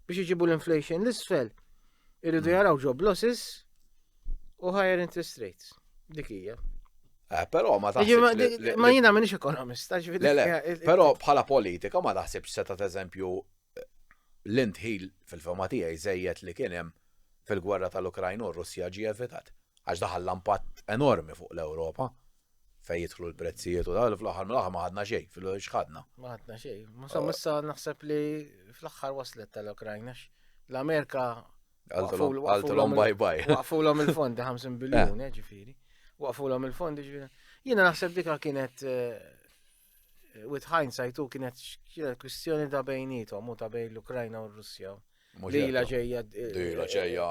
Biex iġibu l-inflation l-isfel, irridu hmm. jaraw job losses u higher interest rates. Dik hija. Eh, però ma taħsibx. Ma jiena m'iniex ekonomista, ġifieri. Le, le, però bħala politika ma taħsibx seta' eżempju l-indħil fil-fehma tiegħi żejjed li kien hemm fil-gwerra tal-Ukrajna u r-Russja ġie evitat. Għax da ħalla impatt enormi fuq l-Ewropa fejn jidħlu l-prezzijiet u da fl-aħħar mill-aħħar ma ħadna xejn, fil-x'ħadna. Ma ħadna xejn. Ma sa issa naħseb li fl-aħħar waslet tal-Ukrajna l-Amerika Għaltulhom bye bye. Waqfulhom il-fondi 50 biljun, eh, ġifieri. Waqfulhom il-fondi ġifieri. Jiena naħseb dika kienet eh, with hindsight u kienet kienet kwistjoni ta' bejnietom u ta' bejn l-Ukrajna u r-Russja. Lila ġejja. Lila ġejja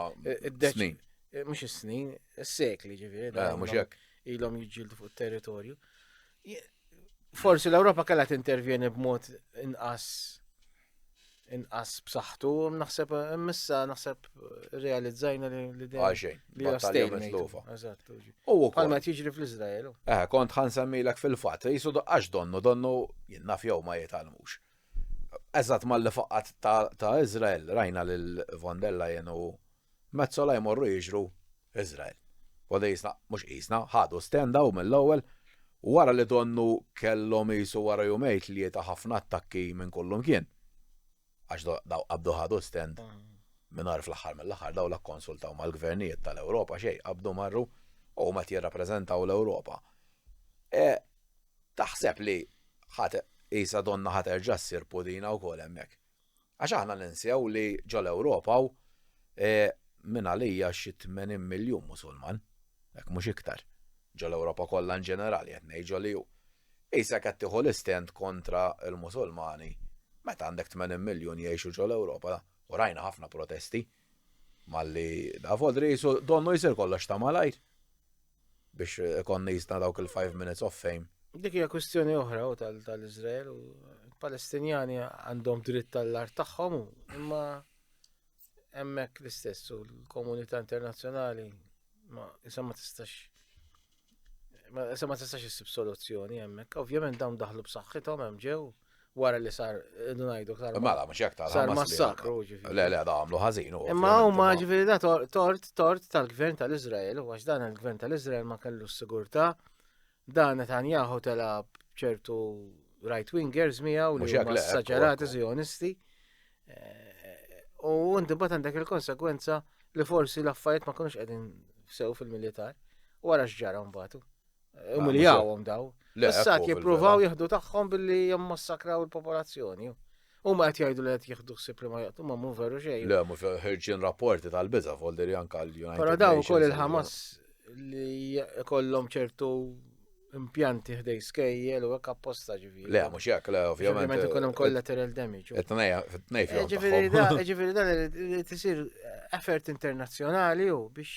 snin. Mhux is-snin, is-sekli ġifieri. Mhux hekk. Ilhom jiġġieldu fuq territorju. Forsi l-Ewropa kellha tintervjeni b'mod inqas inqas b'saħħtu, naħseb imissa naħseb realizzajna li li Għaxejn, li battalja mitlufa. Eżatt. U bħalma jiġri fl-Iżrael. Eh, kont ħansemmilek fil-fatt, jisu għax donnu, donnu jien naf jew ma jitgħallmux. Eżatt malli faqqat ta' Iżrael rajna lil von der Leyen u Metsola jmorru jiġru Iżrael. U qisna, mhux qisna, ħadu stand hawn mill-ewwel wara li donnu kellhom qisu wara jumejn tlieta ħafna attakki minn kullumkien. Għax daw qabdu ħadu stand mingħajr fl-aħħar mill-aħħar daw la kkonsultaw mal-gvernijiet tal-Ewropa xejn, qabdu marru u huma qed jirrappreżentaw l-Ewropa. E, taħseb li ħa qisha donna ħa terġa' ssir pudina wkoll hemmhekk. Għax aħna ninsew li ġol-Ewropa hawn minn għalija xi 80 miljun Musulman, jekk mhux iktar. Ġol-Ewropa kollha in ġenerali qed ngħid ġol-EU. Qisek qed tieħu l-istand kontra l-Musulmani meta għandek 80 miljun jgħixu ġol-Ewropa. U rajna ħafna protesti malli da Vodri jisu donnu jsir kollox ta' malajr. biex ikonna jisna dawk il-5 minutes of fame. Dik hija kwistjoni oħra u tal-Iżrael u Palestinjani għandhom dritt tal-art tagħhom imma hemmhekk l-istess u l-komunità internazzjonali ma issa ma tistax. Ma ma tistax issib soluzzjoni hemmhekk. Ovvjament dawn daħlu b'saħħithom hemm ġew wara li sar ngħidu sar. Mela mhux hekk sar massakru ġifieri. Le le da għamlu ħażin. Imma huma ġifieri da tort tort tal-gvern tal-Iżrael u għax dan il-gvern tal-Iżrael ma kellu s-sigurtà dan Netanyahu tela ċertu right wingers miegħu li huma esaġerati Zionisti. Eh, u inti mbagħad għandek il-konsekwenza li forsi l-affarijiet ma kinux qegħdin sew fil-militar. Wara x'ġara mbagħad. Ah, Umiljawhom daw. Issa qed jippruvaw jieħdu tagħhom billi jimmassakraw il-popolazzjoni. Huma qed jgħidu li qed jieħdu ħsieb li ma jaqtu ma mhu veru xejn. Le, mhu ħirġin rapporti tal-biża' folder anke l-United Però daw ukoll il-Ħamas li kollhom ċertu impjanti ħdej skejjel u hekk apposta ġifieri. Le, mhux hekk, le, ovvjament. Ovvjament ikun hemm collateral damage. It-tnej eh, Ġifieri da, ġifieri dan li tisir effort internazzjonali u biex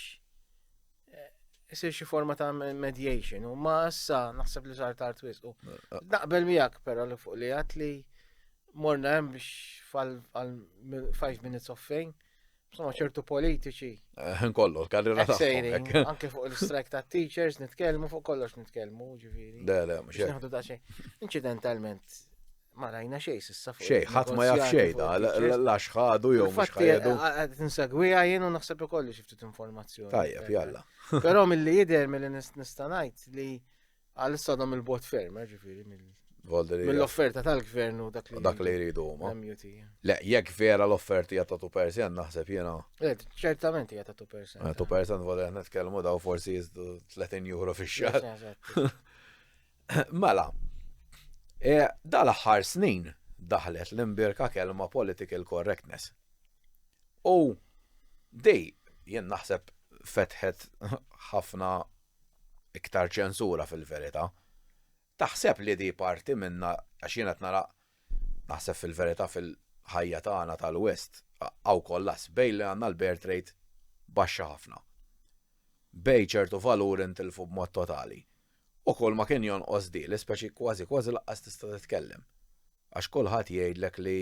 eh, isir xi forma ta' mediation u ma issa naħseb li sar tard wisq. Eh, naqbel miegħek però li fuq li għat li morna hemm biex għal 5 minutes of fame Insomma, ċertu politiċi. Eh, kollu, l-karriera tagħhom. Anke fuq il-strike ta' teachers nitkellmu fuq kollox nitkellmu, ġifieri. Le, le, mhux hekk. Nieħdu daqsxejn. Inċidentalment, ma rajna xejn s'issa fuq. Xejn, ħadd ma jaf xejn da, lax ħadu jew mhux ħadu. Qed insegwiha jien u naħseb ikolli xi ftit informazzjoni. Tajjeb, jalla. Però milli jidher milli nista' ngħid li Għalissa għadhom il-bot ferm, eh, ġifieri mill-offerta tal-gvern u dak li. Dak li jridu huma. MUT. Le, jekk vera l-offerti hija ta' 2% naħseb jiena. Le, ċertament hija ta' 2%. 2% vola qed nitkellmu daw forsi jiżdu 30 euro fix-xahar. Mela, e, dal-aħħar snin daħlet l-imbirka kelma political correctness. U dej jien naħseb fetħet ħafna iktar ċensura fil-verità. Taħseb li di parti minna għax jien qed nara naħseb fil-verità fil-ħajja tagħna tal-West hawn kollass bejn li għandna l-birth rate baxxa ħafna. Bejn ċertu valuri ntilfu b'mod totali. U kull ma kien jonqos di li speċi kważi kważi laqqas tista' titkellem. Għax kulħadd jgħidlek li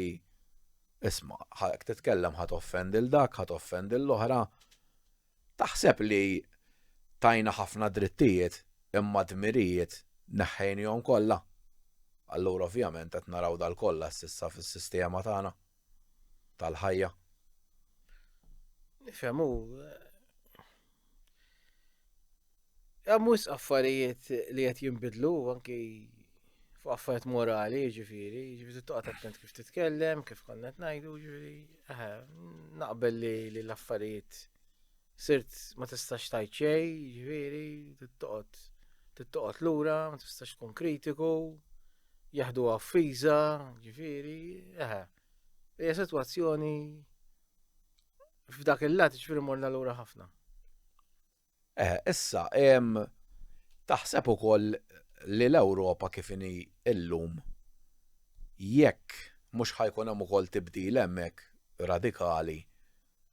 isma' jekk titkellem ħa toffendi 'l dak, ħa toffendi l-oħra. Taħseb li tajna ħafna drittijiet imma dmirijiet neħħejnihom kollha? Allura ovvjament qed naraw dal-kollass issa fis-sistema tagħna tal-ħajja. Nifhem hu Hemm wisq affarijiet li qed jinbidlu anki fuq affarijiet morali, ġifieri, ġifieri toqgħod attent kif titkellem, kif konna qed ngħidu, ġifieri, naqbel li l-affarijiet sirt ma tistax tajt xejn, ġifieri, toqgħod toqgħod lura, ma tistax tkun kritiku, jaħdu affiża, ġifieri, eħe. Hija sitwazzjoni f'dak il-lat ġifieri morna lura ħafna. Eh, issa, taħseb ukoll li l-Ewropa kif inhi illum jekk mhux ħa jkun hemm ukoll tibdil hemmhekk radikali,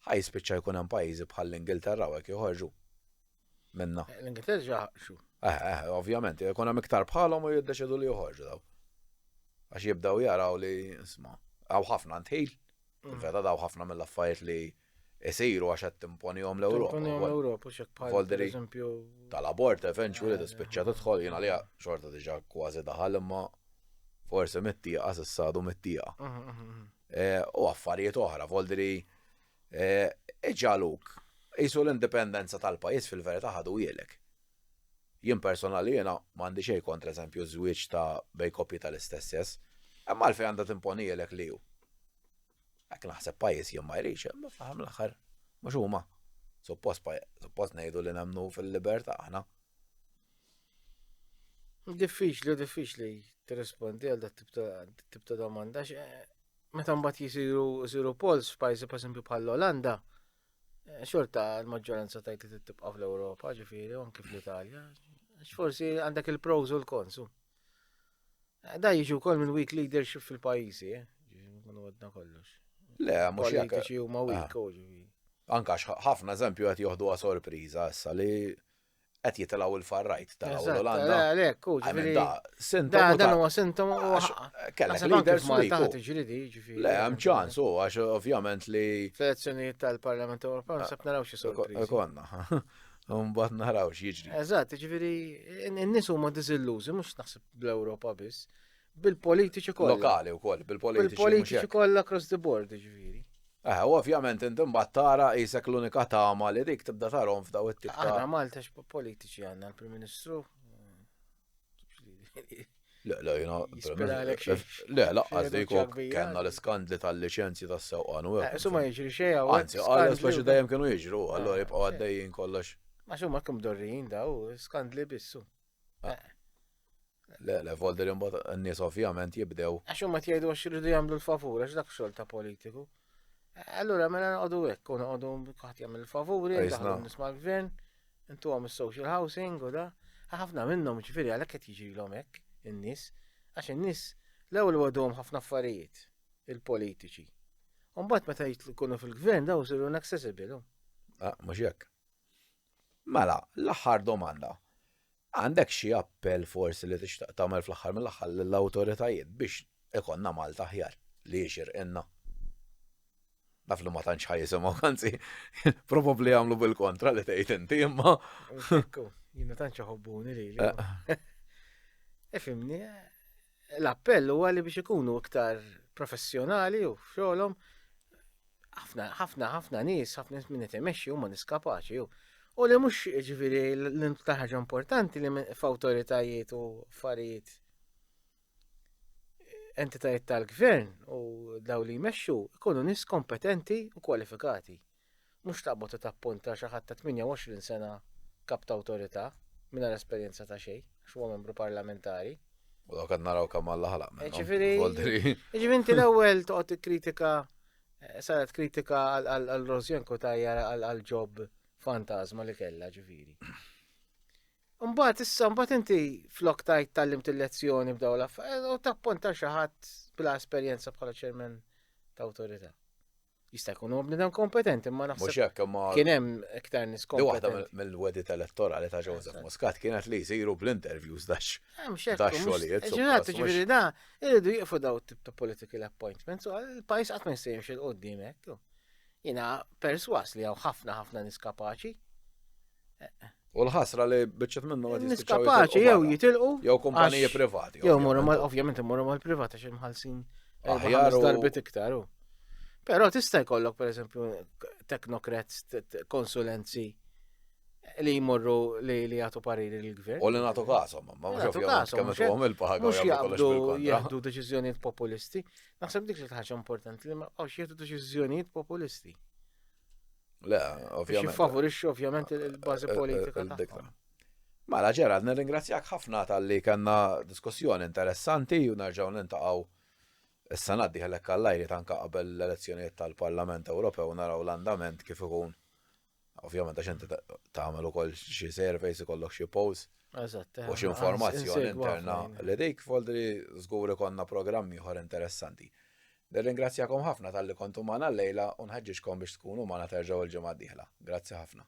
ħa jispiċċa jkun hemm pajjiżi bħall-Ingilterra u hekk joħorġu minnha. Eh, L-Ingilterra ġa ħarġu. Eh, eh, ovvjament, jkun hemm iktar bħalhom u jiddeċidu li joħorġu daw. Għax jibdew jaraw li, isma' hawn ħafna ntħil Fil-verità daw ħafna mill-affarijiet li jsiru għax qed timponihom l-Ewropa. Timponihom l-Ewropa, xek bħal pereżempju. Tal-abort eventually eh, tispiċċa tidħol jiena li xorta diġà kważi daħal imma forsi mit-tieqa s'issa għadu mit-tieqa. Mhm, mhm, mhm. Eh, u affarijiet oħra, voldri eh, iġaluk jisu l-indipendenza tal-pajjiż fil-verità ħadu jielek. Jien personali jiena m'għandi xejn kontra eżempju żwieġ ta' bej koppji tal-istess sess, imma għalfejn għandha timponielek li hu. Hekk naħseb pajjiż jien ma jridx, imma fl-aħħar mill-aħħar mhux huma. Suppost suppost ngħidu li nemmnu fil-libertà aħna. Diffiċli, diffiċli tirrispondi għal dat tip ta' domanda. Eh, meta mbagħad jisiru jsiru polls f'pajjiżi pereżempju bħall-Olanda, Eh, xorta l-maġġoranza tajt li tibqa' fl-Ewropa, ġifieri, u anki fl-Italja. Għax forsi għandek il-pros u l-cons. Eh, da jiġu wkoll minn weak leadership fil-pajjiżi, eh? Ġifieri għadna kollox. Le, mhux jekk. Politiċi huma weak, ah. ġifieri. Anka ħafna eżempju qed joħduha sorpriża issa li qed jitilgħu il-far right telgħu l-Olanda. Għalhekk, u ġifieri. Da dan huwa sintomu kellek leaders Malta tiġri di, ġifieri. Le, hemm ċans u għax ovvjament li. Fl-elezzjonijiet tal-Parlament Ewropew naħseb naraw xi sorpriżi. Konna. Mbagħad naraw x'jiġri. Eżatt, ġifieri n-nies huma diżillużi mhux naħseb bl-Ewropa biss, bil-politiċi kollha. Lokali wkoll, bil-politiċi. Bil-politiċi kollha across the board, ġifieri. Eh, u ovvjament inti mbagħad tara qisek l-unika tama li dik tibda tarhom f'daw it-tip ta' Aħna Malta x'politiċi għandna l-Prim Ministru. Le, le, jina. Le, laqqas dik kellna l-iskandli tal-liċenzji tas-sewqan u hekk. Eh, Suma jiġri xejn hawn. Anzi, għal speċi dejjem kienu jiġru, allura eh, jibqgħu għaddejjin kollox. Ma xumma kemm dorrijin daw, skandli bissu. Eh. Le, le, volder imbagħad n-nies ovvjament jibdew. Għax huma jgħidu għax iridu jagħmlu l-favur, għax dak xogħol ta' politiku. Allura mela noqogħdu hekk, u noqogħdu kulħadd jagħmel il-favuri, daħlu nies mal-gvern, intuhom is-social housing u da. Ħafna minnhom ġifieri għalhekk qed jiġrilhom hekk in-nies, għax in-nies l-ewwel wegħduhom ħafna affarijiet il-politiċi. U mbagħad meta jkunu fil-gvern daw isiru inaccessible. Ah, mhux hekk. Mela, l-aħħar domanda. Għandek xi appell forsi li tixtaq tagħmel fl-aħħar mill-aħħar lill-awtoritajiet biex ikollna Malta aħjar li jixirqilna? Naf li ma tantx ħa jisimgħu, anzi, probabbli jagħmlu bil-kontra li tgħid inti imma. Ekku, jiena tantx iħobbuni lili. Eh. Ifhimni, l-appell huwa li biex ikunu iktar professjonali u f'xogħolhom ħafna ħafna ħafna nies, ħafna nies minn qed imexxi huma nies kapaċi u u li mhux ġifieri l-iktar ħaġa importanti li f'awtoritajiet u affarijiet entitajiet tal-gvern u daw li jmexxu ikunu nies kompetenti u kwalifikati. Mhux taqbad u tappunta xi ħadd ta' 28 sena kap ta' awtorità mingħajr esperjenza ta' xejn, għax huwa membru parlamentari. U dawk qed naraw kemm Alla ħalaq minnhom. Ġifieri, ġifieri inti l-ewwel toqgħod tikkritika eh, saret kritika għal Rosjen Cutajar għal job fantasma li kellha ġifieri. Mbagħad issa mbagħad inti flok tajt tallimt il-lezzjoni b'daw l-affarijiet u tapponta xi ħadd bla esperjenza bħala ċermen ta' awtorità. Jista' jkun huwa bniedem kompetenti, imma naħseb. Mhux hekk imma kien hemm iktar nies kompetenti. Waħda mill-wedit elettorali ta' Joseph Muscat kienet li jsiru bl-interviews dax. Dax xogħlijiet. Ġenerat, ġifieri da iridu jieqfu daw tip ta' political appointments u l-pajjiż qatt ma jista' jimxi 'l quddiem hekk. Jiena perswas li hawn ħafna ħafna nies kapaċi. U l-ħasra li biċċet minnu għad Nis kapaċi jew jitilqu. Jew kumpaniji privati. Jew morru mal, ovvjament morru mal-privat għax imħalsin aħjar darbit iktar. Però tista' jkollok pereżempju teknokrats, konsulenzi li jmorru li li jagħtu pariri lill-gvern. U li nagħtu kasom, ma mhux ovvjament kemm ituhom il-paga. Mhux jaqbdu jieħdu deċiżjonijiet populisti. Naħseb dik li ħaġa importanti li ma jieħdu deċiżjonijiet populisti. Le, ovvjament. Jiffavorixxu ovvjament il-bażi eh, eh, politika tagħhom. Mela Ġerald, nirringrazzjak ħafna tal-li kellna diskussjoni interessanti u nerġgħu nintaqgħu is-sena d-dieħla għall-ajri tanka qabel l-elezzjonijiet tal-Parlament Ewropew naraw l-andament kif ikun. Ovvjament għax inti tagħmel ukoll xi surveys ikollok xi polls. Eżatt. U xi informazzjoni interna li dik foldri żgur ikollna programm ieħor interessanti. Nirringrazzjakom ħafna talli kontu magħna llejla u nħeġġiġkom biex tkunu magħna terġgħu l-ġimgħa d-dieħla. Grazzi ħafna.